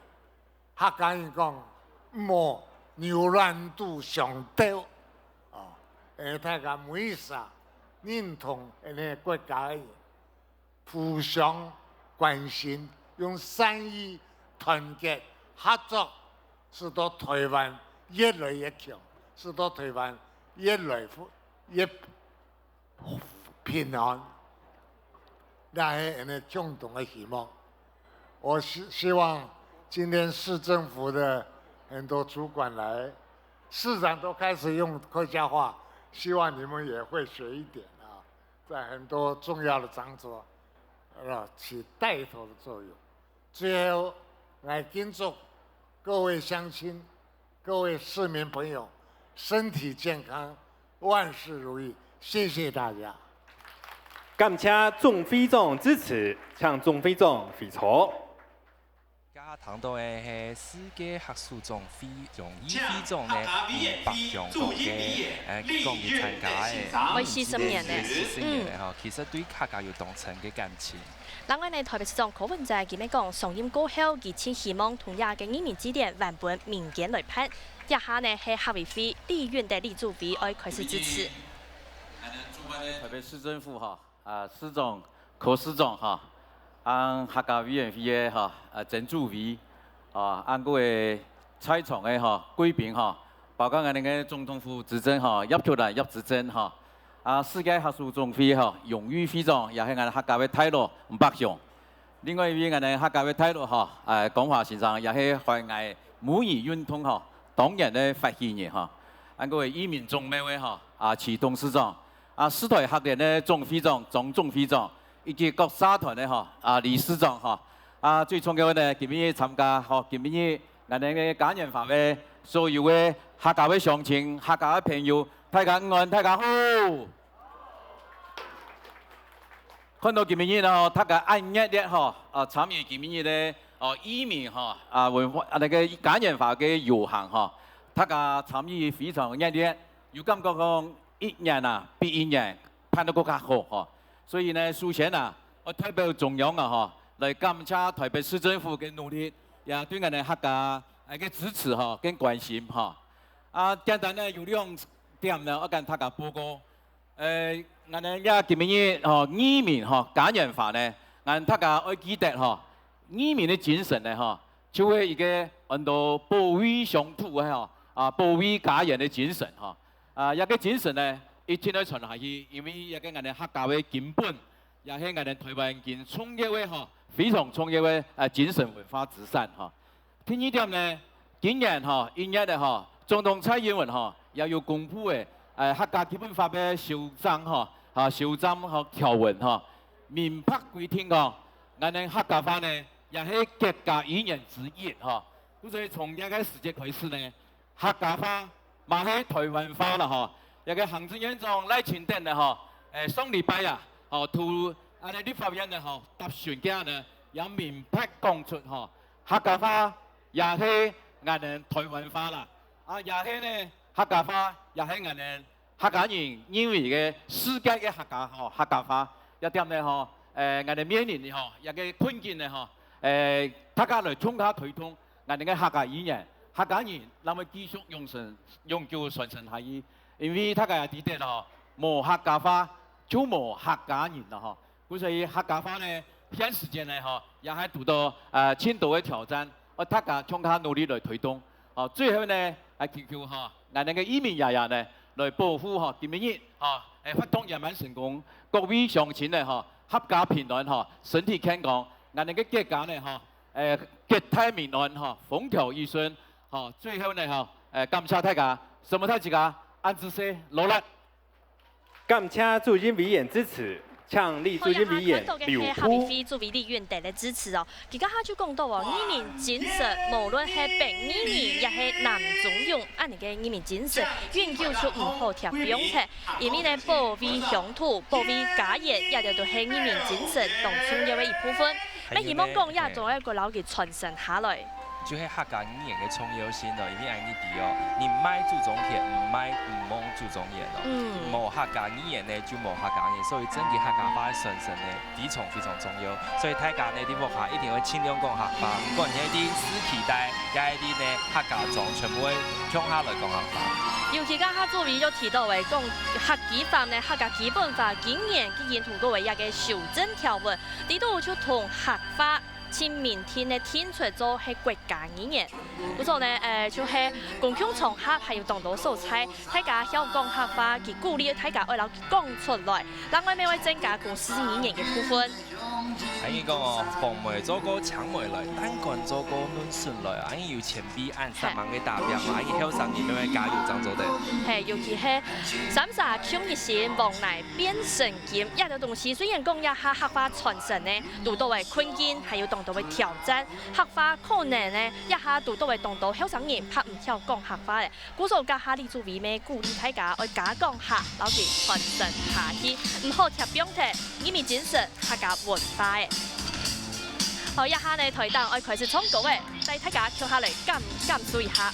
客家人讲，莫牛欄肚相鬥，哦，誒，大家每一儕認同恁呢國家个人，互相關心，用善意、團結、合作，使到台灣越來越強，使到台灣越來越平安，這係𠊎等共同个希望。我希希望今天市政府的很多主管來，市長都開始用客家話，希望你們也會學一點啊，在很多重要的場所，呃，起帶頭的作用。最後，來敬祝各位鄉親、各位市民朋友身體健康，万事如意。谢谢大家。感谢总会长致辞，请总会长回座。今下听到个系世界客属总会荣誉会长呢，吴伯雄讲个，呃，讲佢参加个，快四十年呢。四十年了吼，其实对客家有當深个感情。 另外呢，台北市長柯文哲今日講，上任過後，佢盡希望同這个義民祭典還分民間來辦。這下呢係客委會立院个立主委愛開始支持。台北市政府哈，啊市長柯市長哈，啊客家委員會个哈，啊曾主委，啊還過个在場个哈貴賓哈，包括𠊎等个總統府執政哈葉菊蘭葉執政哈， 啊世界客屬總會吼榮譽會長，也係𠊎客家个大老吳伯雄。另外一位𠊎等客家个大老吼，誒江華先生，也係海外母語運動吼當年个發起人吼。還過義民總廟个吼，啊徐董事長，啊世台客聯个總會長張總會長，以及各社團个吼，啊理事長吼。啊最重要个呢，今日參加吼，今日𠊎等个嘉年華个所有个客家个鄉親、客家个朋友， 大家午安，大家好！看到今晡日吼，大家恁熱烈吼，啊參與今晡日个哦義民吼啊文化啊該个嘉年華个遊行吼，大家參與非常熱烈，有感覺講一年啊比一年辦到更加好吼。所以呢，首先啊，𠊎代表中央啊吼，來感謝台北市政府个努力，也對𠊎等客家个支持吼，跟關心吼。 啊簡單呢有兩點呢，𠊎跟大家報告。呃，𠊎 𠊎等這今晡日吼，義民吼嘉年華呢，𠊎等大家愛記得吼，義民个精神呢吼，就係一個安到保衛鄉土个吼，啊，保衛家園个精神吼。啊，這個精神呢，一定愛傳下去，因為這個𠊎等客家个根本，也係𠊎等臺灣今重要个吼，非常重要个，呃，精神文化資產吼。 第二點呢，今年吼，一月个吼，總統蔡英文吼，也有公布个，呃，客家基本法个修正吼，啊，修正吼條文吼，明白規定吼，𠊎等客家話呢，也係國家語言之一吼。故所從這個時節開始呢，客家話嘛係臺灣話啦吼。這個行政院長賴清德呢吼，誒，上禮拜啊，吼，對𫣆俚立法院呢吼，答詢佢呢，也明白講出吼， 客家話也係𠊎等臺灣話啦，啊，也係呢，客家話也係𠊎等客家人認為个世界个客家吼，客家話。這點呢吼，誒，𠊎等面臨个吼，這個困境呢吼，誒，大家來共下推動𠊎等个客家語言，客家人正會繼續永生、永久傳承下去。因為大家也知得吼，無客家話就無客家人了吼。 故所以客家話呢，現時間呢吼，也還堵到，呃，盡多个挑戰，愛大家共下努力來推動。哦，最後呢，啊，求求吼，𠊎等个義民爺爺呢，來保護吼，今晡日吼，誒，活動圓滿成功，各位鄉親呢吼，合家平安吼，身體健康，𠊎等个國家呢吼，誒，國泰民安吼，風調雨順吼，最後呢吼，誒，感謝大家，承蒙大自家，恁仔細，勞力。 感謝主任委員支持，請李主任委員留步。好，這下看到个係客委會主委李運德个支持哦。佢這下就講到哦，義民精神，無論係北義民也係南中勇，恁呢个義民精神，永久就毋好拆放忒。因為呢，保衛鄉土、保衛家園，這兜都係義民精神當重要个一部分。 乜希望講也做一個摎佢傳承下來。就係客家語言个重要性咯，因為恁樣知哦，人毋愛祖宗田，毋愛毋忘祖宗言咯。嗯。無客家語言呢，就無客家人，所以真个客家話个傳承呢，非常非常重要。所以大家呢，在屋下一定愛盡量講客話，毋管你係在市區戴，也係在呢客家庄，全部愛共下來講客話。尤其這下主委又提到誒，講客家話呢，客家基本法今年已經通過誒一個修正條文， 裡肚就同客話盡明定个定出做係國家語言。故所呢，呃，就係公共場合還有當多所在，大家曉講客話，佢鼓勵大家愛摎佢講出來，另外乜會增加公司語言个部分。恁樣講哦，紅梅做過青梅來，蛋糕做過嫩筍來，恁樣有前輩恁煞猛个打拚嘛，恁樣後生人乜愛加油正做得。係，尤其係三儕共一心，黃泥變成 金，這兜東西雖然講這下客話傳承呢，堵到个困境，還有當多个挑戰，客話可能呢，這下堵到个當多後生人怕毋曉講客話咧。故所這下李主委乜鼓勵大家愛加講客，摎佢傳承下去，毋好拆放忒，義民精神、客家文化誒。好，這下呢，臺長愛開始唱歌誒，帶大家共下來感、感受一下。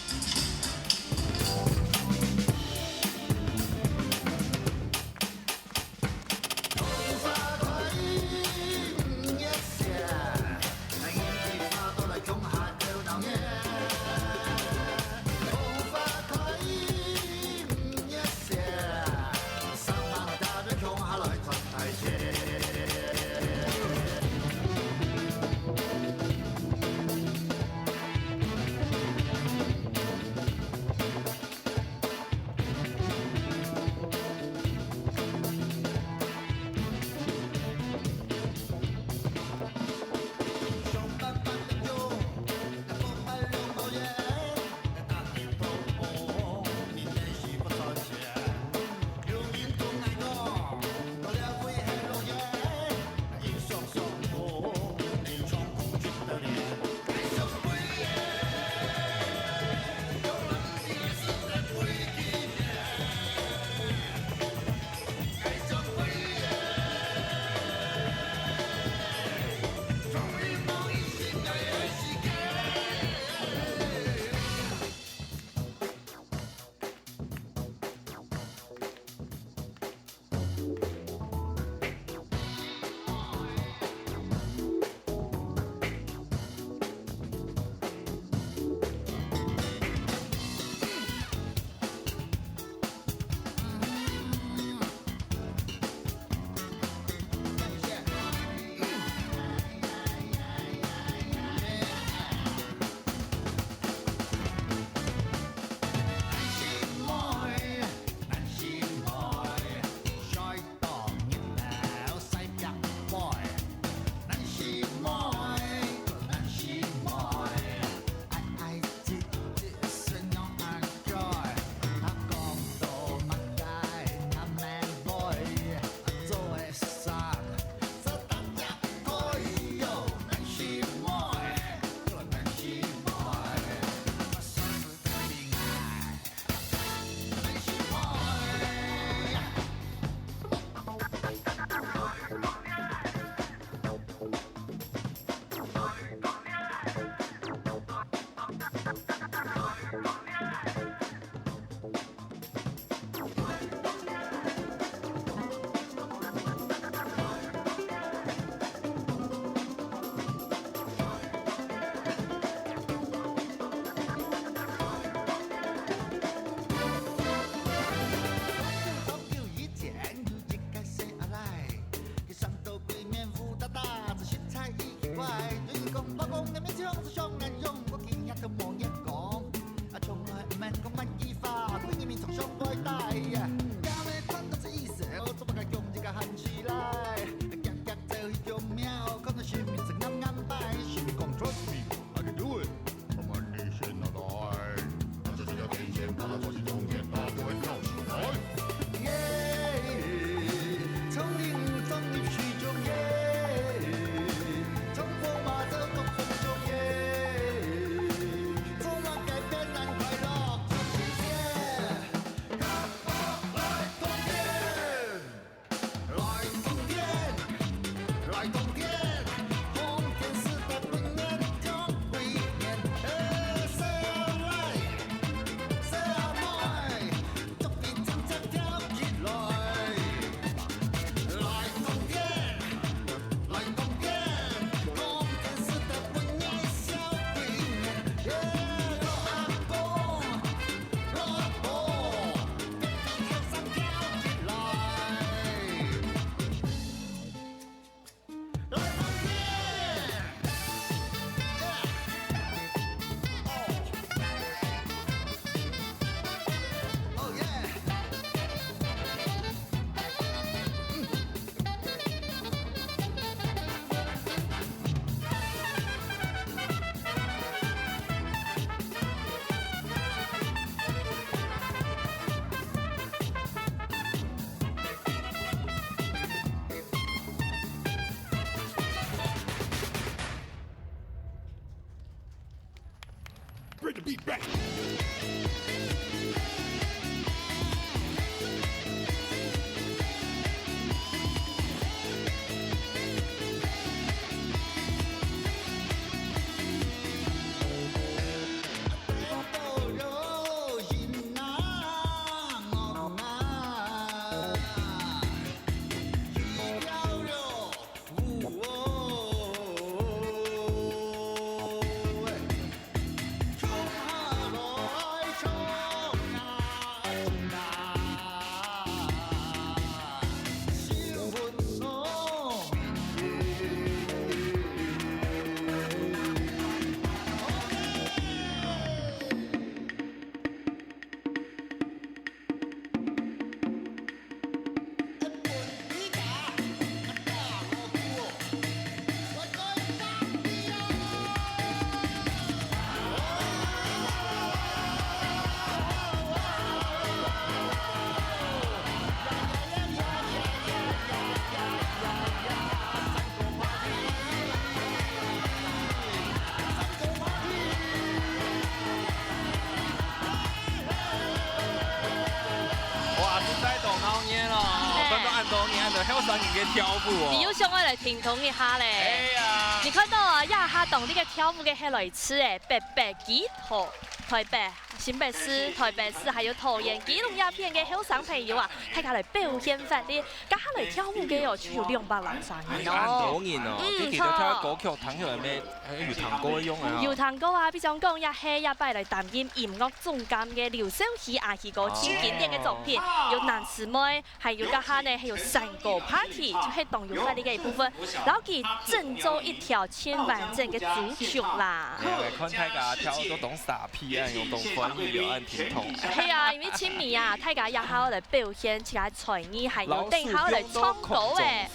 哇，實在當鬧熱咯！哎。看到恁多人，恁多後生人个跳舞哦。你又想愛來聽同一下咧？哎呀。你看到啊，這下當地个跳舞个係來自誒，北北基桃，台北、新北市、台北市，還有桃園、基隆這片个後生朋友啊，大家來表現法咧。 這下來跳舞个哦，就有兩百零三人哦。哎，恁多人哦，嗯，佢其實跳个歌曲，聽起來咩，哎，有聽過个樣啊。有聽過啊，比如講，也係這擺來擔任音樂總監个劉秀希阿希哥，盡經典个作品，哦。有男姊妹，還有這下呢，還有山歌party，就係當有活力个一部分。然後佢整做一條盡完整个主曲啦。哎，來看大家跳到當沙皮啊，有當歡喜，有恁停動。係啊，因為盡尾啊，大家也好來表現自家 才藝，還有等下來唱歌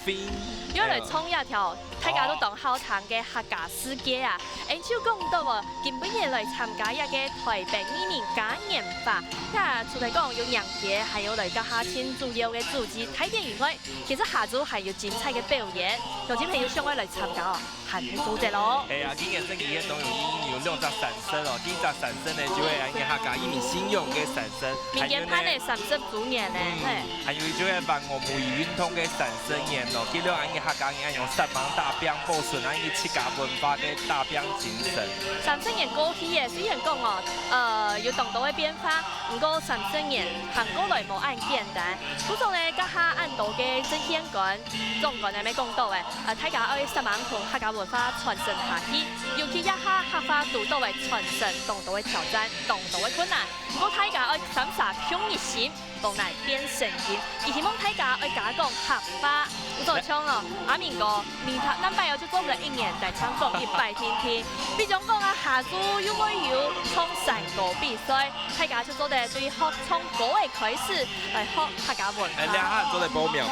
誒。又來唱一條大家都當好聽个客家時節啊！𠊎就講到哦，今晡日來參加這个台北藝人嘉年華，那除了講有迎接，還有來這下盡主要个主題大典以外，其實下晝還有精彩个表演，鄉親朋友想愛來參加哦， 還係做得咯。係啊，今年正經當有意義，有兩隻產生哦。第一隻產生呢，就係𠊎个客家人民信仰个產生，民間派个三十週年呢，嗯，嘿。還有就係辦我母語運動个產生年咯。今日𠊎个客家人愛用煞猛打拚，保存𠊎个自家文化个打拚精神。三十年過去耶，雖然講哦，呃，有當多个變化，毋過三十年行過來無恁簡單。故所呢，這下恁多个政獻官、總管呢，也講到誒， 呃，大家愛煞猛同客家文化傳承下去，尤其這下客話堵到个傳承，當多个挑戰，當多个困難。毋過大家愛三儕共一心，講來變聲音。佢希望大家愛加講客話。毋過像哦，阿明哥，你頭兩擺哦就做毋得一年，但請講一擺聽聽。比如講啊，下晝又會有唱山歌比賽，大家就做得對學唱歌个開始來學客家文化。哎，這下還做得報名無？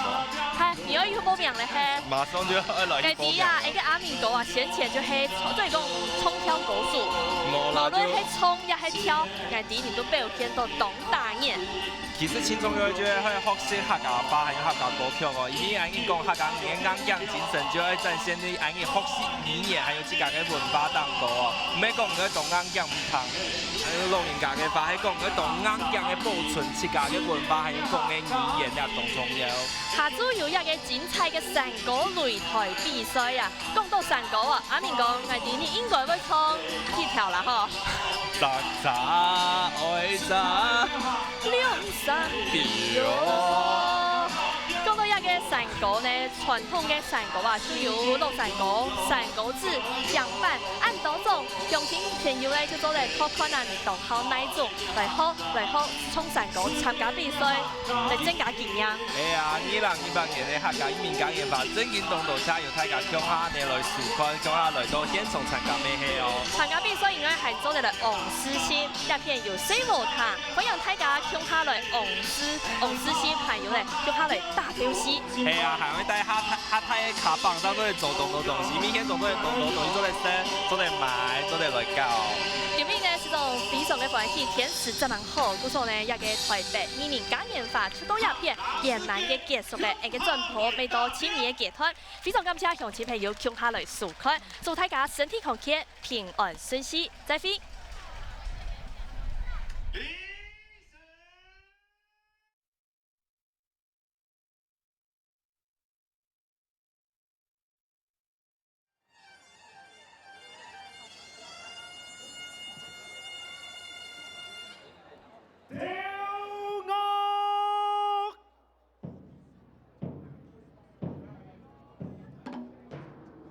嗨，你愛有報名咧嘿？ 馬上就愛來去報名。該知啊，一个阿明哥啊，先前就係唱，做一个唱跳高手，無啦，就無論係唱也係跳，𠊎知你都表現到當打眼。其實盡重要就係學習客家話，還有客家歌曲哦，因為恁樣講客家人个硬頸精神，就愛展現你恁樣學習語言，還有自家个文化當中哦。毋係講你愛當硬頸毋聽，還有老人家个話，係講你愛當硬頸个保存自家个文化，還有講个語言，這當重要。下晝有一個精彩个山歌擂台比賽啊！ 講到山歌啊，阿明哥，𠊎知你應該會唱幾條啦吼。扎扎愛扎，兩三條。講到這個山歌呢，傳統个山歌啊，就有老山歌、山歌子、京班，恁多種。鄉親朋友呢，就做得看看啊，你當好哪一種，來學，來學唱山歌，參加比賽。 來增加經驗。係啊，二零二八年个客家移民嘉年華，正經當多謝有大家共下呢來收看，共下來到現場參加乜係哦。參加比賽以外，還做得來黃絲信，這片有細禾埕，歡迎大家共下來黃絲，黃絲信，還有咧，共下來打鬥敘。係啊，還會帶下大下大个卡棒，當做做當多東西，明天當做當多東西做得食，做得買，做得來搞。今日呢，係種非常个歡喜，天時正蠻好，故所呢，這個台北移民嘉年華 就到這片圓滿个結束了，𠊎个轉播乜到盡尾个階段，非常感謝鄉親朋友共下來收看，祝大家身體康健，平安順序，再會。